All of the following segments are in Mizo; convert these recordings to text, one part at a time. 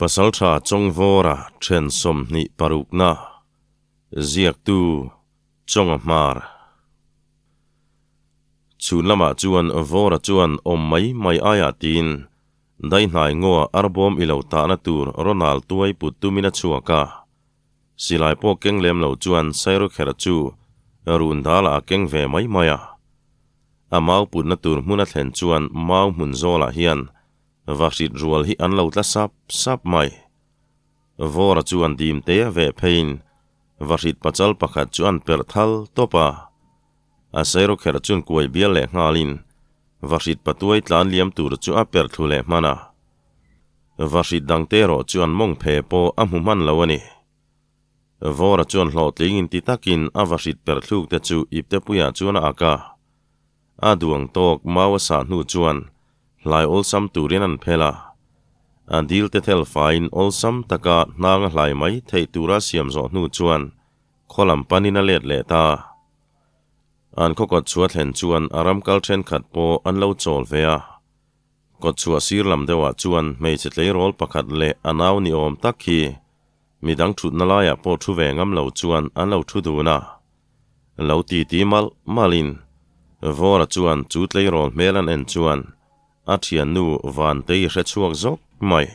Pasaltha Chawngvawra then 26na ziaktu Chawnga Hmar. Chhun lamah chuan Vawra chuan awm mai mai aiah tiin Daihnai ngaw arbawm i lo tahna tur Ronald tuai put tumin a chhuak a. Silai pawh keng lem lo chuan Sairawkherh chu run dalah a keng ve mai mai a. A mau putna tur hmun a thlen chuan mau hmun zawlah hian vahrit rual hi an lo tla sap sap mai. Vawra chuan dim te ve pheiin vahrit pachal pakhat chu an perh thal tawp a. A Sairawkherh chuan kuai bial leh nghalin vahrit patuai tlan liam tur chu a perh thlu leh hman a. Vahrit dangte erawh chu an mawng phe pawh a hmu hman lo a ni. Vawra chuan hlawhtling inti takin a vahrit perh thluk te chu iptepuiah chuan a ak a. A duang tawk mau a sah hnu chuan hlai awlsam turin an phel a. A dil te thel faiin awlsam taka hnang a hlai mai theih tura siam zawh hnu chuan khaw lam panin a let leh ta. An khaw kawt chhuah thlen chuan a ram kal thenkhat pawh an lo chawl ve a. Kawtchhuah sir lam deuhah chuan hmeichhe tleirawl pakhat leh a nau ni awm tak hi midang thutna laiah pawh thu ve ngam lo chuan an lo thu dun a. Lo titi malh malhin Vawra chuan chu tleirawl hmel an en chuan a thiannu Vantei hre chhuak zawk mai.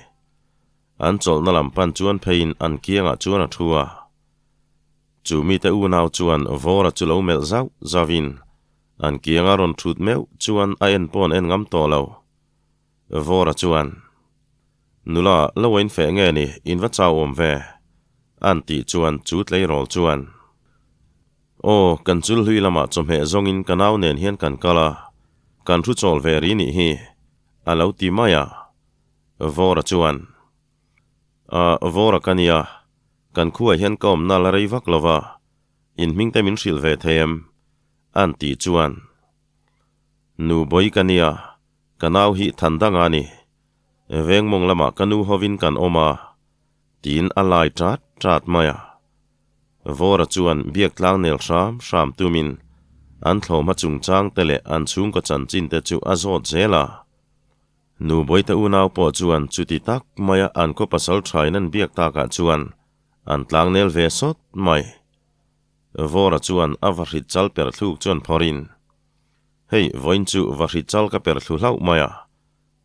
An chawlhna lam pan chuan pheiin an kiangah chuan a thu a. Chu mite unau chuan Vawra chu lo melh zauh zauhin An kianga rawn thut meuh chuan a en pawh an en ngam tawh lo. Vawra chuan, Nula, lo a infeh nge ni, in va chau awm ve? An tih chuan chu tleirawl chuan, Aw, kan chul hlui lamah chawhmeh zawngin ka nau nen hian kan kal a, kan thu chawl ve ri nih hi, a lo ti mai a. Vawra chuan, A, Vawra ka nia, kan khuaah hian ka awmna la rei vak lo va, In hming te min hrilh ve thei em? An tih chuan, Nu bawi ka nia, ka nau hi than dang a ni. Veng mawng lamah ka nu hovin kan awm a, tiin a lai ṭat ṭat mai a. Vawra chuan biak tlang nel hram hram tumin an thlawhhma chungchang te leh an chhungkaw chanchin te chu a zawt zel a. Nu bawite unau pawh chuan chuti tak maia an khaw pasal ṭhain an biak takah chuan An tlangnel ve sawt mai. Vawra chuan a vahrit chal per thluk chuan phawrin, Hei, vawiin chu vahrit chal ka per thlu hlauh mai a,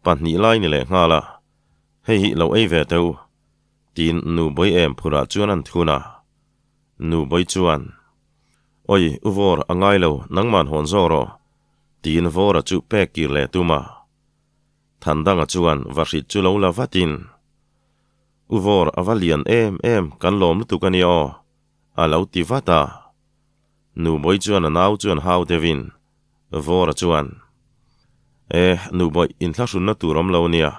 pahnih lai ni leh nghal a, hei hi lo ei ve teu, tiin nu bawi em phurah chuan an thun a. Nu bawi chuan, Awi, u Vawr, a ngai lo, nangman hawn zawk rawh, tiin Vawra chu pek kir leh tum a. Thandanga chuan vahrit chu lo la vatin, U Vawr a va lian em em, kan lawm lutuk a nia aw, a lo ti vat a. Nubawi chuan a nau chuan hau deuhin, Vawra chuan, E, Nubawi, inthlahrunna tur awm lo nia,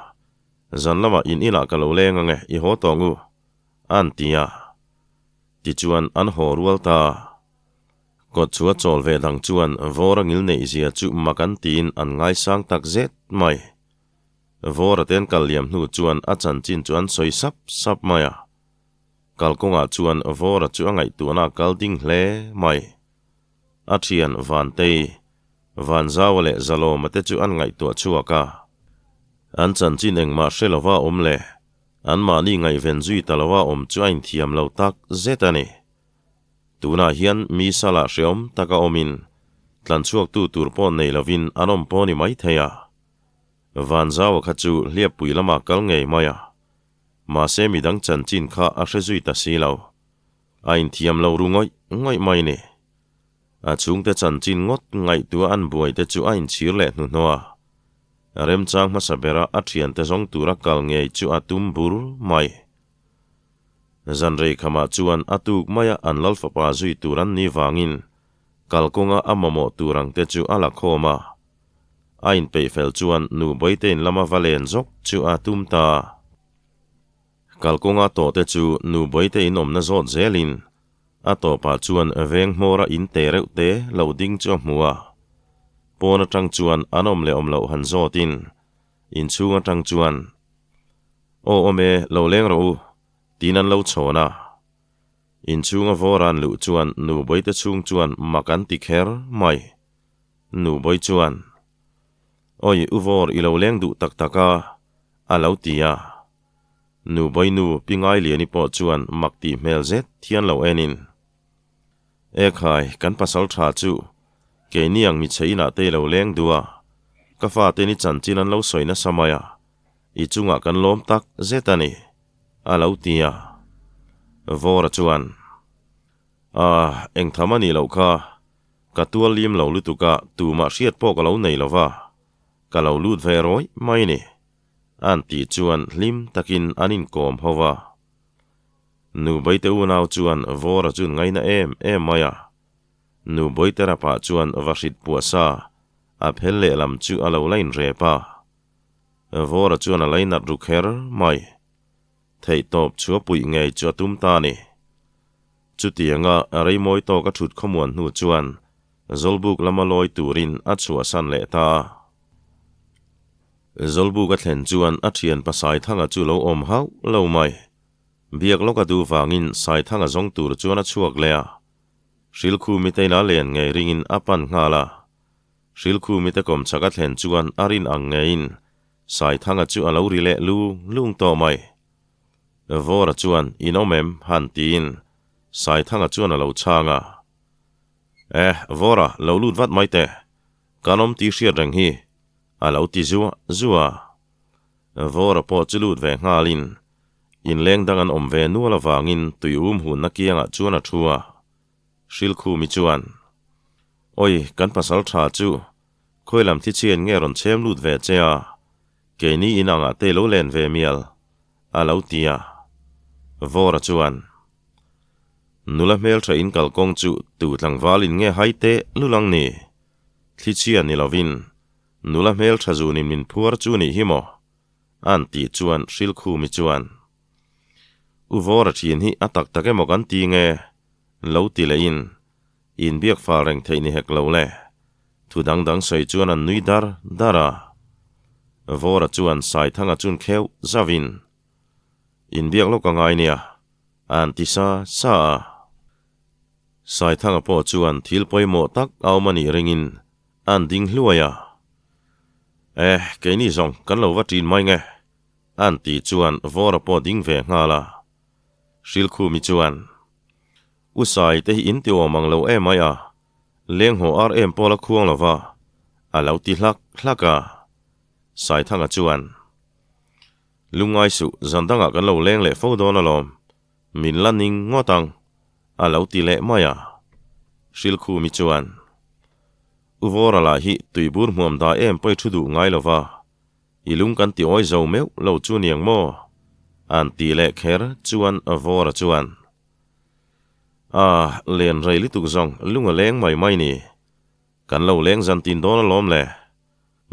zan lamah in inah ka lo leng ang e, i haw tawng u, a'n ti a. Tichuan an haw rual ta. Kawtchhuah chawl ve dang chuan Vawra ngil neihzia chu mak an tiin an ngaisang tak zet mai. Vawra ten kal liam hnu chuan a chanchin chu an sawi sap sap mai a. Kalkawngah chuan Vawra chu a ngaihtuahna a kal ding hle mai. A thian Vantei, Vanzaua leh Zalawma te chu an ngaihtuah chhuak a. An chanchin engmah hre lova awm leh anmahni ngaihven zui ta lova awm chu a inthiam lo tak zet a ni. Tunah hian mi salah hreawm taka awmin tlanchhuaktu tur pawh nei lovin an awm pawh ni maithei a. Vanzaua kha chu hliappui lamah kal ngei mai a, mahse midang chanchin kha a hre zui ta si lo. A inthiam lo ru ngawih ngawih mai ni. A chhungte chanchin ngawt ngaihtuah an buai te chu a inchhir leh hnuhnawh a. Remchang hmasa bera a thiante zawng tura kal ngei chu a tum bur mai. Zanrei khamah chuan a tuk maia an lalfapa zui tur an ni vangin kalkawnga a mamawh tur ang te chu a la khawm a. A inpeih fel chuan nu Bawihtein lama va len zawk chu a tum ta. Kalkawnga tawh te chu nu Bawihtein awmna zawt zelin a tawpah chuan veng hmawra in te reuh te lo ding chu a hmu a. Pawn atang chuan an awm leh awm loh han zawtin inchhung atang chuan, Aw awm e, lo leng rawh u, tiin an lo chhawn a. Inchhunga vawra an luh chuan nu Bawihte chhung chuan mak an ti kher mai. Nu Bawi chuan, Awi, U Vawr i lo leng duh tak tak a, a lo ti a. Nu Bainu Pi Ngailiani pawh chuan mak tih hmel zet hian lo enin, E khai, kan pasal tha chu keini ang michhe inah te i lo leng duh a, ka fate ni chanchin an lo sawi nasa mai a, i chungah kan lawm tak zet a ni, a lo ti a. Vawra chuan, Ah, engtham a nih loh kha, ka tual lim lo lutuk a, tumah hriat pawh ka lo nei lo va, ka lo lut ve rawih mai ni. An tih chuan hlim takin an inkawm ho va. Nu Baite unau chuan Vawra chu ngaina em em mai a. Nu Baite rapah chuan va hrit puah sa a phel lehlam chu a lo la inrep a. Vawra chuan a lainat ru kher mai. Theihtawp chu a puih ngei chu a tum ta a ni. Chutianga reimawi tawk a thut khawmuan hnu chuan Zawlbuk lama lawi turin a chhuahsan leh ta a. Zawlbuk a thlen chuan a thianpa Saithanga chu lo awm hauh lo mai. Biak lawk a duh vangin Saithanga zawng tur chuan a chhuak leh a. Hrilkhumi te ina len ngei ringin a pan nghal a. Hrilkhumi te kawmchhak a thlen chuan a rin ang ngeiin Saithanga chu a lo ri leh lung lung tawh mai. Vawra chuan in awm em? han tiin Saithanga chuan a lo chhang a. Eh, Vawra, lo lut vat mai teh. Kan awm tih hriat reng hi, a lo ti zuah zuah a. Vawra pawh chu lut ve nghalin inleng dang an awm ve nual avangin tui um hunna kiangah chuan a thu a. Hrilkhumi chuan, Oi, kan pasal tha chu khawi lam thi chhian nge rawn chhem lut ve che a, keini in angah te lo len ve mial, a lo ti a. Vawra chuan, Nula hmeltha in kalkawng chu tu tlangvalin nge hai teh lulang ni? Thli chhia ni lovin, nula hmeltha zunin min phuar chu nih hi maw? A'n tih chuan Hrilkhumi chuan, U Vawra thin hi a tak tak emaw kan ti nge? Lo ti lehin, inbiak fal reng theih ni hek lo le. Thu dang dang sawi chuan an nui dar dar a. Vawra chuan Saithanga chun kheuh zauhin, Inbiak lawk a ngai nia, a'n ti sa sa a. Saithanga pawh chuan thil pawimawh tak a awm a nih ringin a'n ding hluai a. Eh, keini zawng kan lo va ṭin mai nge, a'n ti chuan Vawra pawh ding ve nghal a. Hrilkhumi chuan, U Sai te hi in ti awm ang lo em mai a, leng haw ar em pawh la khuang lo va, a lo ti hlak hlak a. Saithanga chuan, Lungngai suh, zan dangah kan lo leng leh fo dawn alawm, min la ning ngawt ang, a lo ti leh mai a. Hrilkhumi chuan, U Vawra lah hi tuibur hmuam dah em pawi thu duh ngai lo va, i lung kan ti awi zo meuh lo chu niang maw? A'n ti leh kher chuan Vawra chuan, A, len rei lutuk zawng lung a leng mai mai ni. Kan lo leng zan tin dawn alawm le.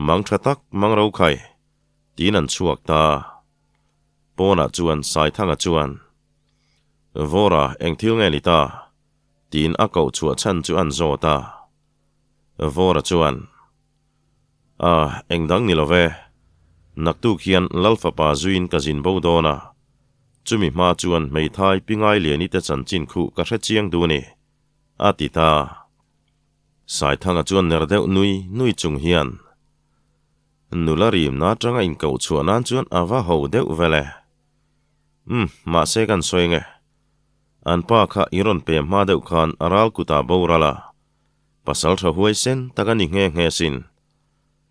Mang tha tak mang ro khai. Tiin an chhuak ta. Pawnah chuan Saithanga chuan, Vawra, eng thil nge ni ta? Tiin a koh chhuah chhan chu an zawt a. Vawra chuan, A, eng dang ni lo ve. Naktuk hian Lal fapa zuiin ka zin bo dawn a. Chumi hma chuan hmeithai pi Ngailiani te chanchin khuh ka hre chiang duh ni, a ti ta. Saithanga chuan ner deuh nui nui chung hian, Nula rimna atanga inkoh chhuah nan chuan a va ho deuh vel e. Umm, mahse kan sawi nge. An pa kha i rawn pem hma deuh khan a ral kutah boral a, pasal tha huai sen tak a ni nghe nghe sin.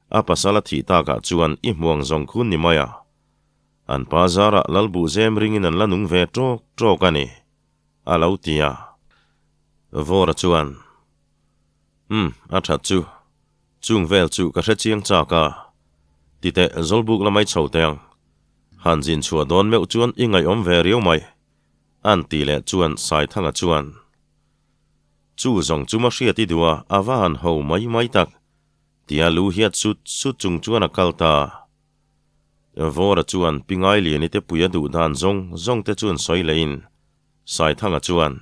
A pasal a thih takah chuan i hmuang zawng khun ni mai a. An pa zarah Lalbuhzem ringin an la nung ve tawk tawk a ni, a lo ti a. Vawra chuan, Umm, a that chu. Chung vel chu ka hre chiang chak a, titeh Zawlbuk lamai chho teh ang. Han zin chhuah dawn meuh chuan i ngaihawm ve riau mai, an ti leh chuan Saithanga chuan, Chu zawng chu ma hriat i duh a, a va han ho mai mai tak, tia lu hiat sut sut chung chuan a kal ta. Vawra chuan Pi Ngailiani te pui a duh dan zawng zawng te chuan sawi lehin Saithanga chuan,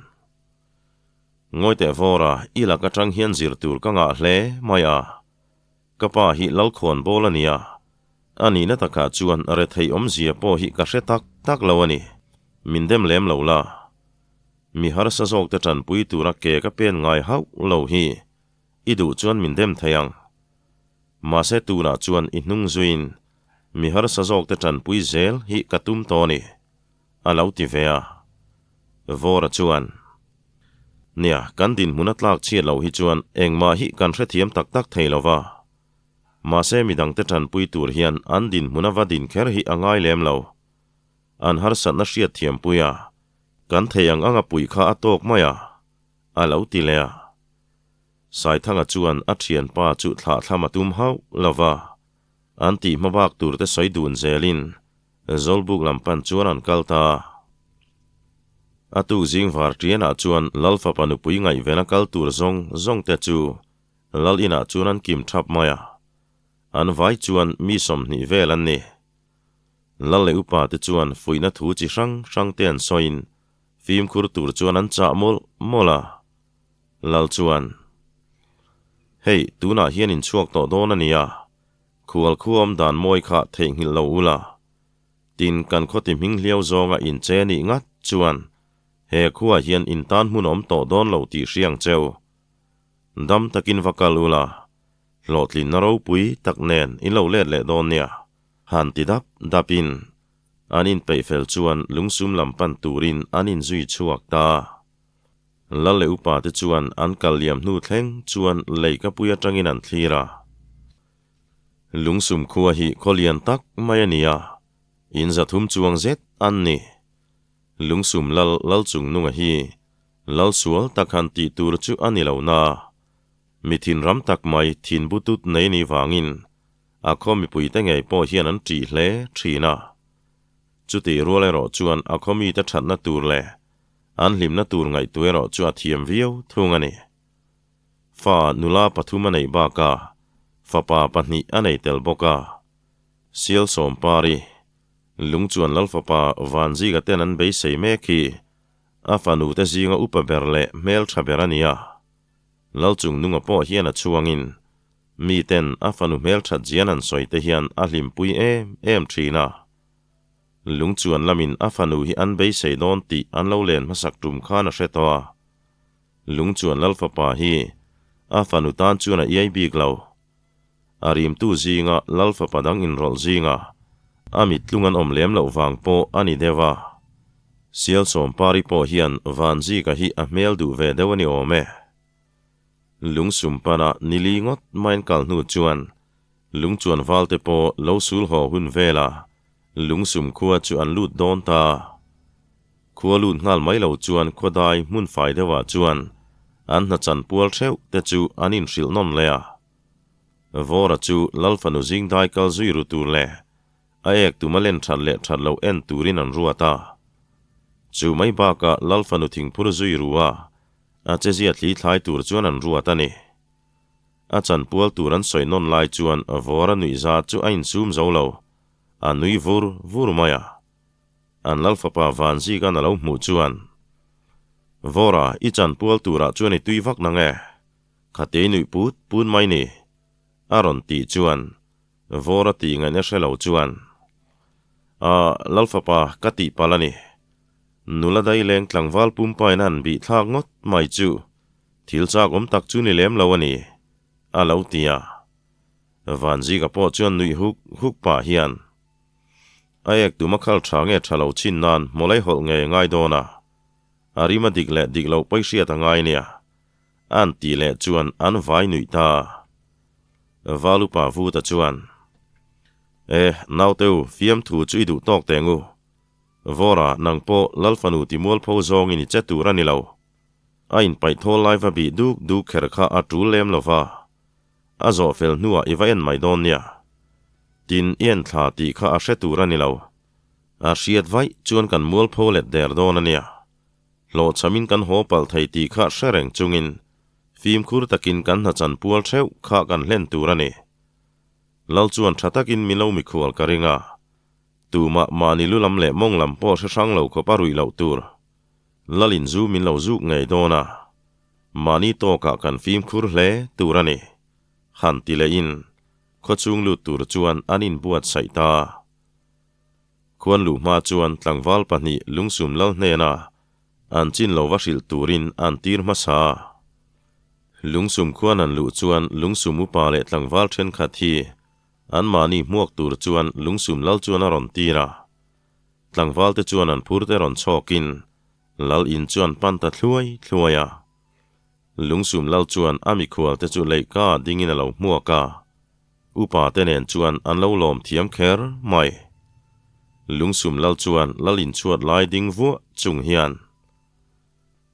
Ngawi teh Vawra, i lak atang hian zir tur ka ngah hle mai a. Ka pa hi Lalkhawn bawl a nia. A nihna takah chuan rethei awmzia pawh hi ka hre tak tak lo a ni. Min dem lem lo la. Mi harsa zawk te tanpui tura ke ka pen ngai hauh lo hi i duh chuan min dem thei ang. Mahse tunah chuan i hnung zuiin mi harsa zawk te tanpui zel hi ka tum tawh a ni. A lo ti ve a. Vawra chuan, Nia, kan dinhmun a tlak chhiat loh hi chuan engmah hi kan hrethiam tak tak thei lo va. Mahse midangte tanpui tur hian an dinhmun a va din kher hi a ngai lem lo. An harsatna hriatthiampui a, kan thei ang anga puih kha a tawk mai a, a lo ti leh a. Saithanga chuan a thianpa chu thlahthlam a tum hauh lo va, an tih hmabak turte sawi dun zelin Zawlbuk lam pan chuan an kal ta a. A tuk zing var tianah chuan Lal fapa nupui ngaihvena kal tur zawng zawng te chu Lal inah chuan an kim thap mai a. An vai chuan mi 20 vel an ni. Lal leh upa te chuan fuihna thu chi hrang hrang te an sawiin fimkhur tur chuan an chah mawlh mawlh a. Lal chuan, Hei, tunah hian in chhuak tawh dawn a nia. Khual khuam dan mawi kha theihnghilh lo ula. Tin, kan khawti hming hliau zawnga in che nih ngat chuan he khuaah hian in tan hmun awm tawh dawn lo tih hriang cheu. Dam takin va kal ula, hlawhtlinna ropui tak nen in lo let leh dawn nia, han ti dap dapin an inpeih fel chuan lungsum lam pan turin an inzui chhuak ta. Lal leh upa te chuan an kal liam hnu thleng chuan lei ka pui atangin an thlir a. Lungsum khua hi khaw lian tak mai a ni a, in zathum chuang zet an ni. Lungsum lal lal chung nunga hi lal sual tak han tih tur chu a ni lo na. Mi thin ram tak mai thin butut nei ni vangin a khaw mipuite ngei pawh hian an ṭih hle ṭhin a. Chutih rual erawh chuan a khaw mite ṭhatna tur leh An hlimna tur ngaihtuah erawh chu a thiam viau thung a ni. Fa nula pathum a neih bakah fapa pahnih a nei tel bawk a. Sial Sawmpari, lung chuan Lalfapa Vanzika ten an beisei mek hi a fanute zinga upa ber leh hmeltha ber a ni a. Lalchungnunga pawh hian a chhuangin miten a fanu hmelthat zian an sawi te hian a hlimpui em em thin a. Lungchuan lamin a fanu hi an beisei dawn tih an lo len hmasak tum khan a hre tawh a. Lungchuan Lal fapa hi a fanu tan chuan a iai bik lo. A rimtu zinga Lal fapa dang inrawlh zinga a mittlung an awm lem loh vang pawh a ni deuh a. Sialsawmpari pawh hian Vanzika hi a hmel duh ve deuh a ni awm e. Lungsum pana nili ngawt maiin kal hnu chuan Lungchuan valte pawh lo sul haw hun vela Lungsum khua chu an lut dawn ta. Khua lut nghal mai lo chuan khuadai hmun fai deuhah chuan an hnachan pual theuh te chu an inhrilh nawn leh a. Vawra chu Lalfanu zingdai kal zui ru tur leh a ek tum a len that leh that loh en turin an ruat a. Chu mai bakah Lalfanu thingphur zui ru a, a chezia thli thlai tur chuan an ruat a ni. A chanpual tur an sawi nawn lai chuan Vawra nuihza chu a insum zo lo, a nui vur vur mai a. An Lalfapa Vanzika'n a lo hmuh chuan, Vawra, i chanpual turah chuan i tui vak nang e? Khate i nuih put put mai ni, a rawn tih chuan Vawra tih ngaihna hre lo chuan, A, Lalfapa, ka tihpalh a ni. Nula daileng tlangval pumpain a han bihthlak ngawt mai chu Thil chak awm tak chu ni lem lo a ni, a lo ti a. Vanzika pawh chuan nuih huk huk pah hian, A ek tum a khal tha nge tha lo chin nan hmawlei hawlh ngei a ngai dawn a, a rim a dik leh dik loh pawi hriat a ngai nia, a'n tih leh chuan an vai nuih ta. Valupa Vuta chuan, E, naute u, fiamthu chu i duh tawk teng u. Vawra, nang pawh Lalfanu timualpho zawngin i che tur a ni lo. A inpaih thawl lai va bih duk duk kher kha a tul lem lo va, a zawh fel hnuah i va en mai dawn nia. Tin, i en thla tih kha a hre tur a ni lo. A hriat vaih chuan kan mualpho let der dawn a nia. Hlawhchhamin kan haw palh thei tih kha hre reng chungin fimkhur takin kan hna chanpual theuh kha kan hlen tur a ni. Lal chuan tha takin min lo mikhual ka ring a, tumah mahni lu lam leh mawng lam pawh hre hrang lo khawp a ruih loh tur. Lalin zu min lo zuk ngei dawn a, mahni tawkah kan fimkhur hle tur a ni, han ti lehin khawchhung lut tur chuan an inbuatsaih ta. Khuan luh hma chuan tlangval pahnih lungsum lal hnena an chin lo va hrilh turin an tir hmasa a. Lungsum khuan an luh chuan lungsum upa leh tlangval thenkhat hi anmahni hmuak tur chuan lungsum lal chuan a rawn tir a. Tlangvalte chuan an phurte rawn chhawkin Lal in chu an pan ta thluai thluai a. Lungsum Lal chuan a mikhualte chu leihka dingin a lo hmuak a. Upa te nen chuan an lo lawm thiam kher mai. Lungsum Lal chuan Lal in chhuat lai ding vuah chung hian,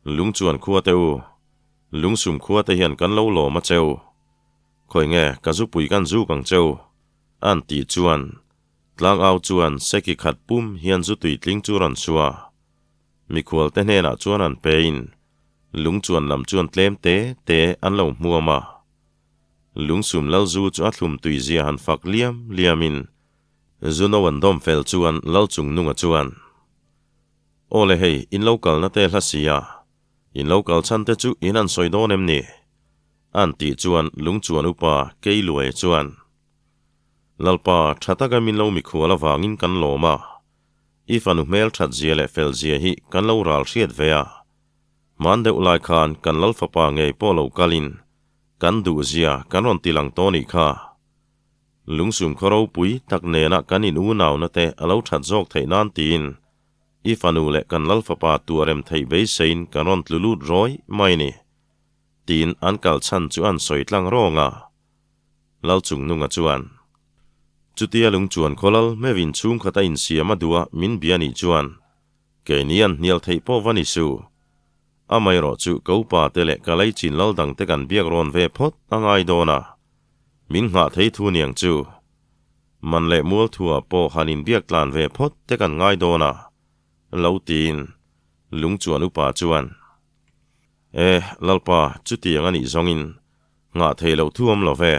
Lungchuan khua te u, Lungsum khua te hian kan lo lawm a cheu. Khawi nge ka zupui kan zuk ang cheu? An tih chuan Tlangau chuan seki khat pum hian zu tuitling chu rawn chhuah a. Mikhual te hnenah chuan an pein lungchuan lam chuan tlem te te an lo hmuam a. Lungsum lal zu chu a thlum tui zia han fak liam liamin zu no an dawm fel chuan lal chung nunga chuan, Aw le hei, in lo kalna te hla si a, in lo kal chhan te chu in an sawi dawn em ni? An tih chuan lungchuan upa Keiluai chuan, Lalpa, tha taka min lo mikhual avangin kan lawm a, i fanu hmel that zia leh fel zia hi kan lo ral hriat ve a. Hman deuh lai khan kan Lal fapa ngei pawh lo kalin kan duh zia kan rawn ti lang tawh nih kha. Lungsum khaw ropui tak nena kan in unauna te a lo that zawk theih nan tiin i fanu leh kan Lal fapa tuarem theih beiseiin kan rawn tlu lut rawih mai ni tiin an kal chhan chu an sawi tlang rawng a. Lalchungnunga chuan, Chutia lungchuan khawlal hmevin chhungkhat a insiam a duh a min bia nih chuan keini an hnial theih pawh va ni su. Amaherawh chu ka upa te leh ka leichin lal dang te kan biak rawn ve phawt a ngai dawn a, min nghah thei thu niang chu. Man leh mual thuah pawh han inbiak tlan ve phawt te kan ngai dawn a, lo tiin lungchuan upa chuan, E, Lalpa, chutiang a nih zawngin Nghah theih loh thu awm lo ve.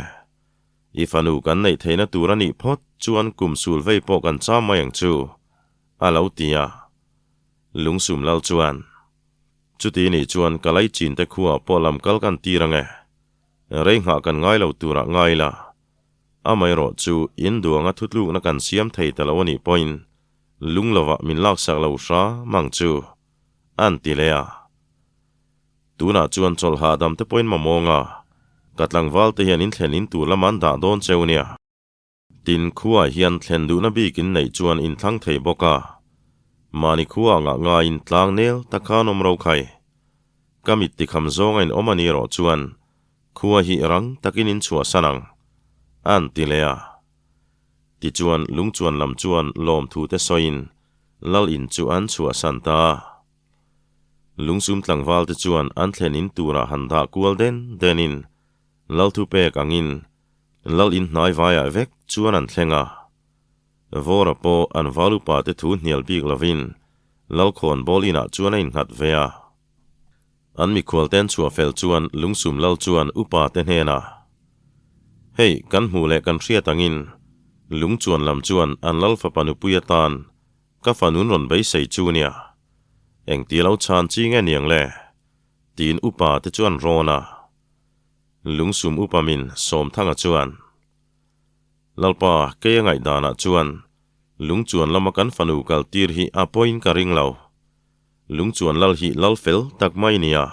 I fanu kan neih theihna tur a nih phawt chuan kum sul vei pawh kan cham mai ang chu, a lo ti a. Lungsum lal chuan, Chuti nih chuan ka laichin te khuaah pawh lam kal kan tir ang e. Rei nghah kan ngai lo turah ngai la. Amaherawh chu in duanga thutlukna kan siam thei ta lo a nih pawhin lung lovah min laksak lo hram ang chu, an ti leh a. Tunah chuan chawlh hahdam te pawhin mamawng a, ka tlangval te hian in thlen in tur lam an dah dawn cheu nia. Tin, khuaah hian thlen duhna bik in neih chuan in thlang thei bawk a, mahni khua angah ngaiin tlang nel tak khan awm ro khai. Ka mit tikham zawnga in awm a ni erawh chuan khua hi rang takin in chhuahsan ang, an ti leh a. Tichuan lungchuan lam chuan lawmthu te sawiin lal in chu an chhuahsan ta a. Lungsum tlangval te chuan an thlen in turah han dah kual den den in Lal thu pek angin Lal in hnai vaiah vek chuan an thleng a. Vawra pawh an val upa te thu hnial bik lovin Lal khawnbawl inah chuan a innghat ve a. An mikhual ten chhuah fel chuan Lungsum Lal chuan upa te hnenah, Hei, kan hmuh leh kan hriat angin Lungchuan lam chuan an Lal fapa nupui atan Ka fanun rawn beisei chu nia. Engti lo chhan chi nge niang le? Tiin upa te chuan rawn a. Lungsum upa min Sawmthanga chuan, Lalpa, kei a ngaihdanah chuan Lungchuan lama kan fanu kal tir hi a pawiin ka ring lo. Lungchuan lal hi lal fel tak mai nia,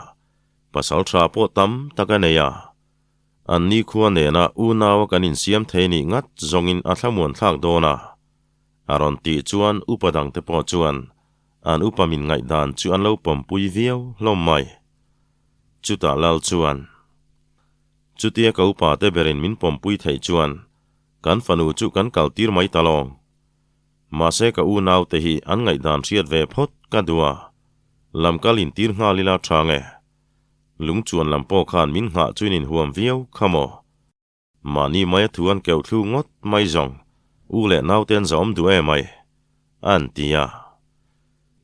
pasal tha pawh tam tak a nei a. An nikhua nena unaua kan insiam thei nih ngat zawngin a thlamuan thlak dawn a. A rawn tih chuan upa dangte pawh chuan an upa min ngaihdan chu an lo pawmpui viau hlawm mai. Chutah Lal chuan, Chutia ka upa te berin min pawmpui theih chuan kan fanu chu kan kaltir mai ta lawng. Mahse ka unaute hi an ngaihdan hriat ve phawt ka duh a, lam kal intir nghal ila tha nge. Lungchuan lam pawh khan min nghah chuin inhuam viau kha maw? Mahni maia thu an keuh thlu ngawt mai zawng, u leh naute an zahawm duh em ai? An ti a.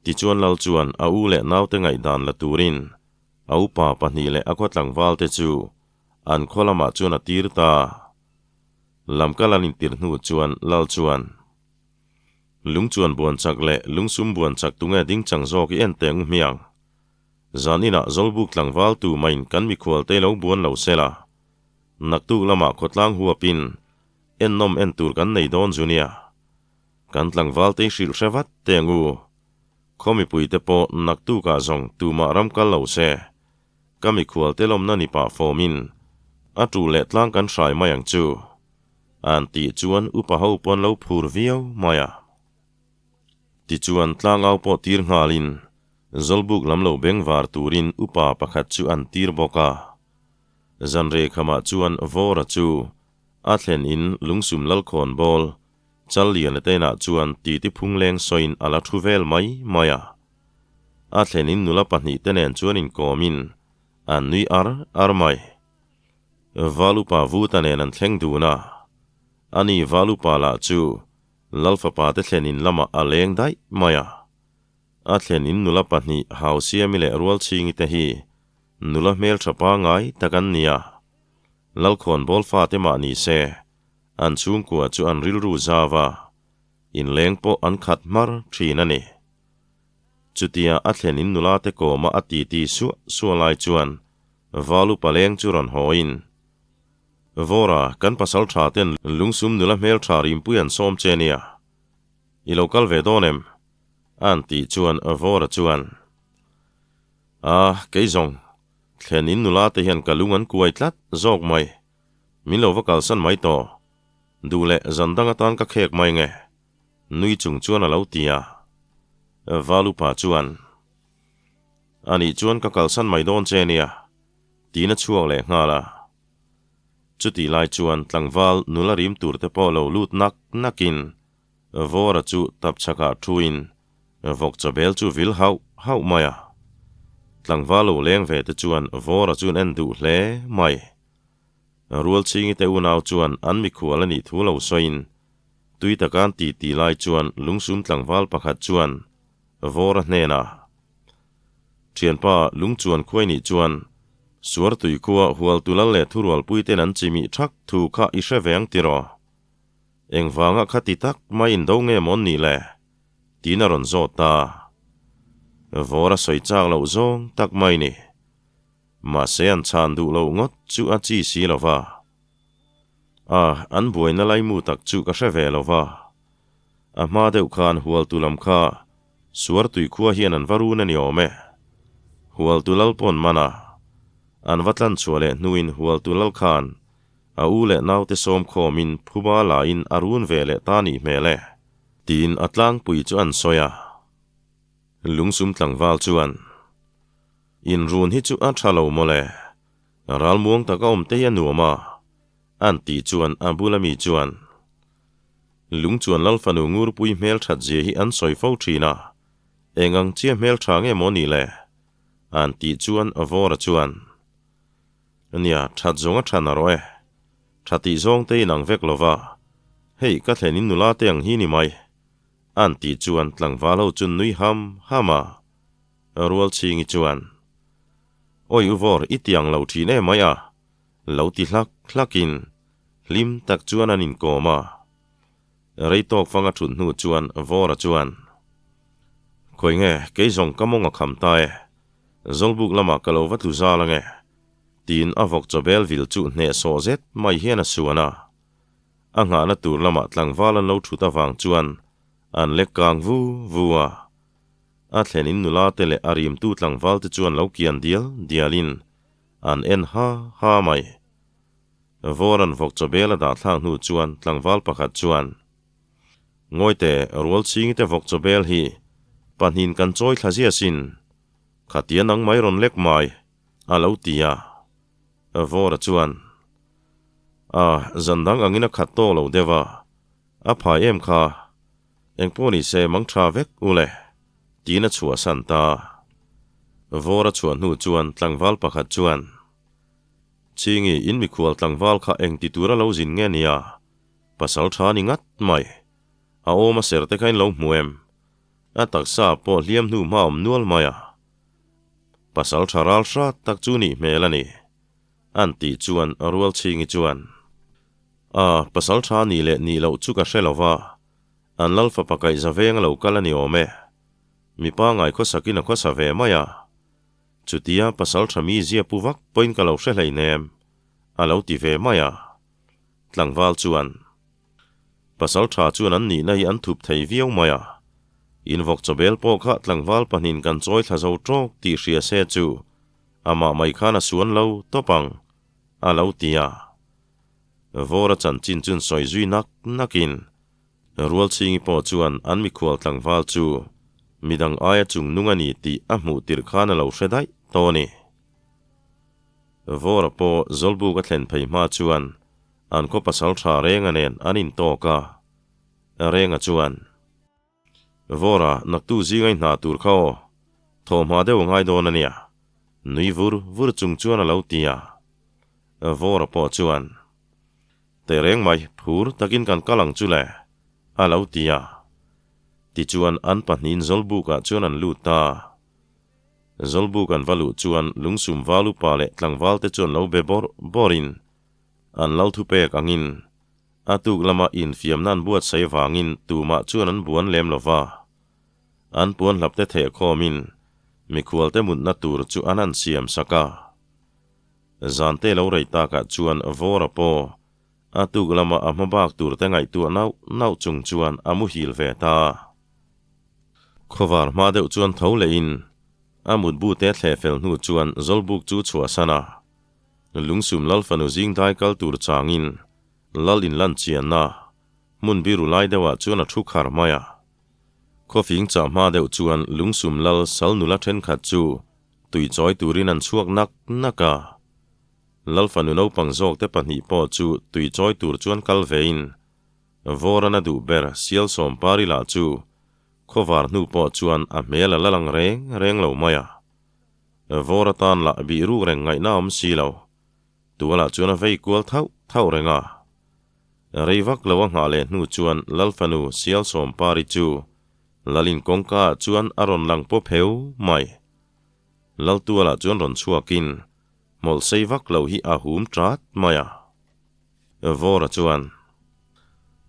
Tichuan Lal chuan a u leh naute ngaihdan la turin a upa pahnih leh a khaw tlangvalte chu an khaw lamah chuan a tir ta. Lamkal an intir hnu chuan Lal chuan, Lungchuan buan chak leh lungsum buan chak tunge ding chang zawk i en teh ngu hmiang? Zan inah Zawlbuk tlangval tu maiin kan mikhualte lo buan lo sela. Naktuk lamah khawtlang huapin ennawm en tur kan nei dawn zu nia. Kan tlangval te hrilh hre vat teh ang u. Khaw mipuite pawh naktukah zawng tumah ram kal lo se. Ka mikhual te lawmna ni pah fawmin a ṭul leh tlang kan hrai mai ang chu. An tih chuan upa ho pawn lo phur viau mai a. Tichuan tlangau pawh tir nghalin Zawlbuk lam lo bengvar turin upa pakhat chu an tir bawk a. Zanreh khamah chuan Vawra chu a thlen in lungsum lalkhawn bawl Challiana te inah chuan titi phungleng sawiin a la thu vel mai mai a. A thlen in nula pahnihte nen chuan inkawmin an nui ar ar mai. Valupa Vuta nen an thleng dun a. Ani Valupa lah chu Lalfapa te thlen in lamah a leng daih mai a. A thlen in nula pahnih Hausiami leh Rualchhingi te hi nula hmeltha pangai tak an ni a. Lalkhawnbawl fate mah ni se, an chhungkua chu an rilru zau a, inleng pawh an khat hmar thin a ni. Chutia a thlen in nula te kawma a titi suah suah lai chuan Valu paleng chu rawn hawiin, Vawra, kan pasal tha ten lungsum nula hmeltha rimpui an sawm che nia. I lo kal ve dawn em? A'n tih chuan Vawra chuan, A, kei zawng, thlen in nula te hian ka lung an kuai tlat zawk mai. Min lo va kalsan mai tawh. Duh leh zan dang atan ka khek mai nge? Nui chung chuan a lo ti a. Valupa chuan, Anih chuan ka kalsan mai dawn che nia, tiin a chhuak leh nghal a. Chutih lai chuan tlangval nula rim tur te pawh lo lut nak nakin Vawra chu tapchhakah thuin vawk chawbel chu vil hauh hauh mai a. Tlangval lo leng ve te chuan Vawra chu an en duh hle mai. Rualchhingi te unau chuan an mikhual a nih thu lo sawiin tui taka an titi lai chuan lungsum tlangval pakhat chuan Vawra hnenah, Thianpa lungchuan khuai nih chuan Suartui khua Hualtulal leh Thurualpuiten an chimih thak thu kha i hre ve ang tiraw? Engvanga khati tak mai indo nge mawn nih le? Tiin a rawn zawt ta. Vawr a sawi chak loh zawng tak mai ni. Mahse an chhan duh loh ngawt chu a chi si lo va. A, an buaina laimu tak chu ka hre ve lo va. A hma deuh khan Hualtu lam kha Suartui khua hian an va run a ni awm e. Hualtu lal pawn man a, an va tlan chhuah leh hnuin Hualtu lal khan A u leh naute sawm khawmin phuba lain a run ve leh ta nih hmel e, tiin a tlangpui chu an sawi a. Lungsum tlangval chuan, Inrun hi chu a tha lo mawle, ralmuang taka awm te hi a nuam a, an tih chuan a bula mi chuan, Lungchuan Lalfanu Ngurpui hmelthat zia hi an sawi fo thin a, eng ang chia hmeltha nge maw ni le? an tih chuan Vawra chuan, Nia, that zawng a tha na rawh e. Tha tih zawng te inang vek lo va, hei ka thlen in nula te ang hi ni mai. A'n tih chuan tlangval ho chu nui ham ham a. Rualchhingi chuan, Awi u Vawr, i ti ang lo thin em mai a, lo ti hlak hlak in hlim tak chuan an inkawm a. Rei tawk fang a thut hnu chuan Vawra chuan, Khawi nge, kei zawng ka mawng a kham ta e. Zawlbuk lamah ka lo va tlu zal ange, tiin a vawk chawbel vil chu hnehsawh zet mai hian a suan a. A nghahna tur lamah tlangval an lo thut avang chuan an lek kang vu vu a. A thlen in nula te leh a rimtu tlangval te chuan lo kian dial dialin an en ha ha mai. Vawran vawk chawbel a dah thlak hnu chuan tlangval pakhat chuan, Ngawite, Rualchhingi te vawk chawbel hi pahnin kan chawi thla zia sin, khatia nang mai rawn lek mai, a lo ti a. Vawra chuan, A, zan dang angin a khat tawk lo deuh a, a phai em kha, engpawh ni se mang tha vek u le, tiin a chhuahsan ta. Vawra chhuah hnu chuan tlangval pakhat chuan, Chingi, in mikhual tlangval kha eng ti tura lo zin nge nia? Pasal tha ni ngat mai. A awm a ser te kha in lo hmu em? A taksa pawh hliam hnu hma awm nual mai a. Pasal tha ral hrat tak chu nih hmel a ni. An tih chuan Rualchhingi chuan, A, pasal tha nih leh nih loh chu ka hre lo va, an lal fapa kaihza veng a lo kal a ni awm e. Mipa ngai khawsakin a khawsa ve mai a. Chutia pasal tha mi zia pu vak pawhin ka lo hre hleinem, a lo ti ve mai a. Tlangval chuan, Pasal tha chuan an nihna hi an thup thei viau mai a. Invawk chawbel pawh kha tlangval pahnin kan chawi thla zo tawk tih hria se chu amah mai khan a suan lo tawp ang, a lo ti a. Vawra chanchin chun sawi zui nak nakin. Rualchhingi pawh chuan an mikhual tlangval chu midang aia chung nung a ni tih a hmuh tirh khan a lo hre daih tawh a ni. Vawra pawh Zawlbuk a thlen phei hma chuan an khaw pasal tha Renga nen an intawk a. Renga chuan. Vawra, naktu zinga i hna tur kha aw, thawhhma deuh a ngai dawn a nia, nui vur vur chung chuan a lo ti a. Vawra pawh chuan, Tehreng mai, phur takin kan kal ang chu le, a lo ti a. Tichuan an pahnihin Zawlbukah chuan an lut ta. Zawlbuk an va luh chuan lungsum val upa leh tlangvalte chuan lo be bawrh bawrhin an lo thupek angin A tuk lama infiamna an buatsaih avangin tumah chuan an buan lem lo va. An puan hlapte theh khawmin mikhualte mutna tur chu an han siam sak a. Zante lo rei takah chuan Vawra pawh a tuk lama a hma bak turte ngaihtuah nauh nauh chung chuan a muhil ve ta. Khawvar hma deuh chuan tho lehin a mutbute thleh fel hnu chuan Zawlbuk chu chhuahsan a. Lungsum Lalfanu zing dai kal tur changin Lal in lan chianna hmun biru lai deuhah chuan a thu khar mai a. Khawfing chah hma deuh chuan Lungsum Lal sal nula thenkhat chu tui chawi turin an chhuak nak nak a. Lalfanu naupang zawkte pahnih pawh chu tui chawi tur chuan kal vein Vawran a duh ber Sial Sawmpari lah chu khawvar hnu pawh chuan a hmel a la lang reng reng lo mai a. Vawr atan lah bih ruk reng ngaihna awm si lo. Tualah chuan a vei kual thauh thauh reng a. Rei vak lo a nghah leh hnu chuan Lalfanu Sialsawmpari chu Lalin kawngka ah chuan a rawn lang pawp heu mai. Laltualah chuan rawn chhuakin hmawlh sei vak lo hi a hum tat mai a. Vawra chuan,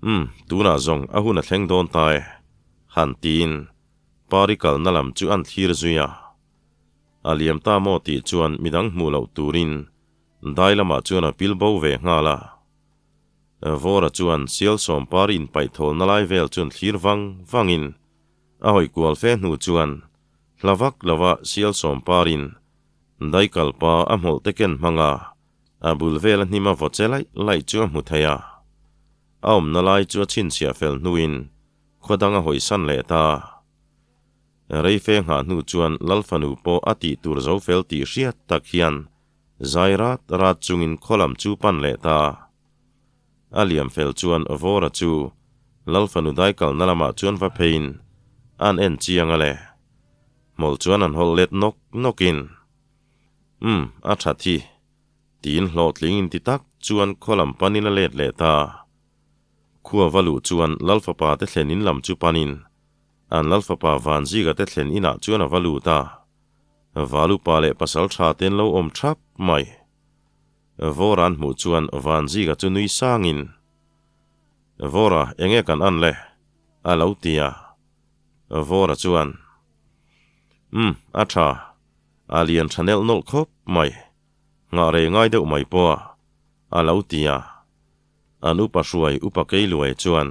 Umm, tunah zawng a hun a thleng dawn ta e, han tiin Pari kalna lam chu an thlir zui a. A liam ta maw tih chuan midang hmuh loh turin dai lamah chuan a pil bo ve nghal a. Vawra chuan Sialsawm Pari inpaihthawlna lai vel chuan thlir vang vangin a hawi kual fe hnu chuan hla vak lova Sialsawm Parin dai kalpa a hmawlh te ken hmang a, a bul vela hnim a vaw che laih laih chu a hmu thei a. A awmna lai chu a chhinchhiah fel hnuin Khaw dang a hawisan leh ta. Reife nghah hnu chuan Lalfanu pawh a tih tur zo fel tih hriat tak hian zai rat rat chungin khaw lam chu pan leh ta. A liam fel chuan Vawra chu Lalfanu daikalna lamah chuan va pheiin an en chiang a le. Hmawlh chuan an hawlh let nawk nawkin, Umm, a that hi, tiin hlawhtling inti tak chuan khaw lam panin a let leh ta. Khua va luh chuan Lalfapa te thlen in lam chu panin an Lalfapa Vanzika te thlen inah chuan a va lut a. Valupa leh pasal tha te an lo awm thap mai. Vawra an hmuh chuan Vanzika chu nui sangin, Vawra, enge kan an le? a lo ti a. Vawra chuan, Umm, a tha. A lian tha nelh nawlh khawp mai. Nghah rei ngai deuh mai pawh a, a lo ti a. An upa hruai upa Keiluai chuan,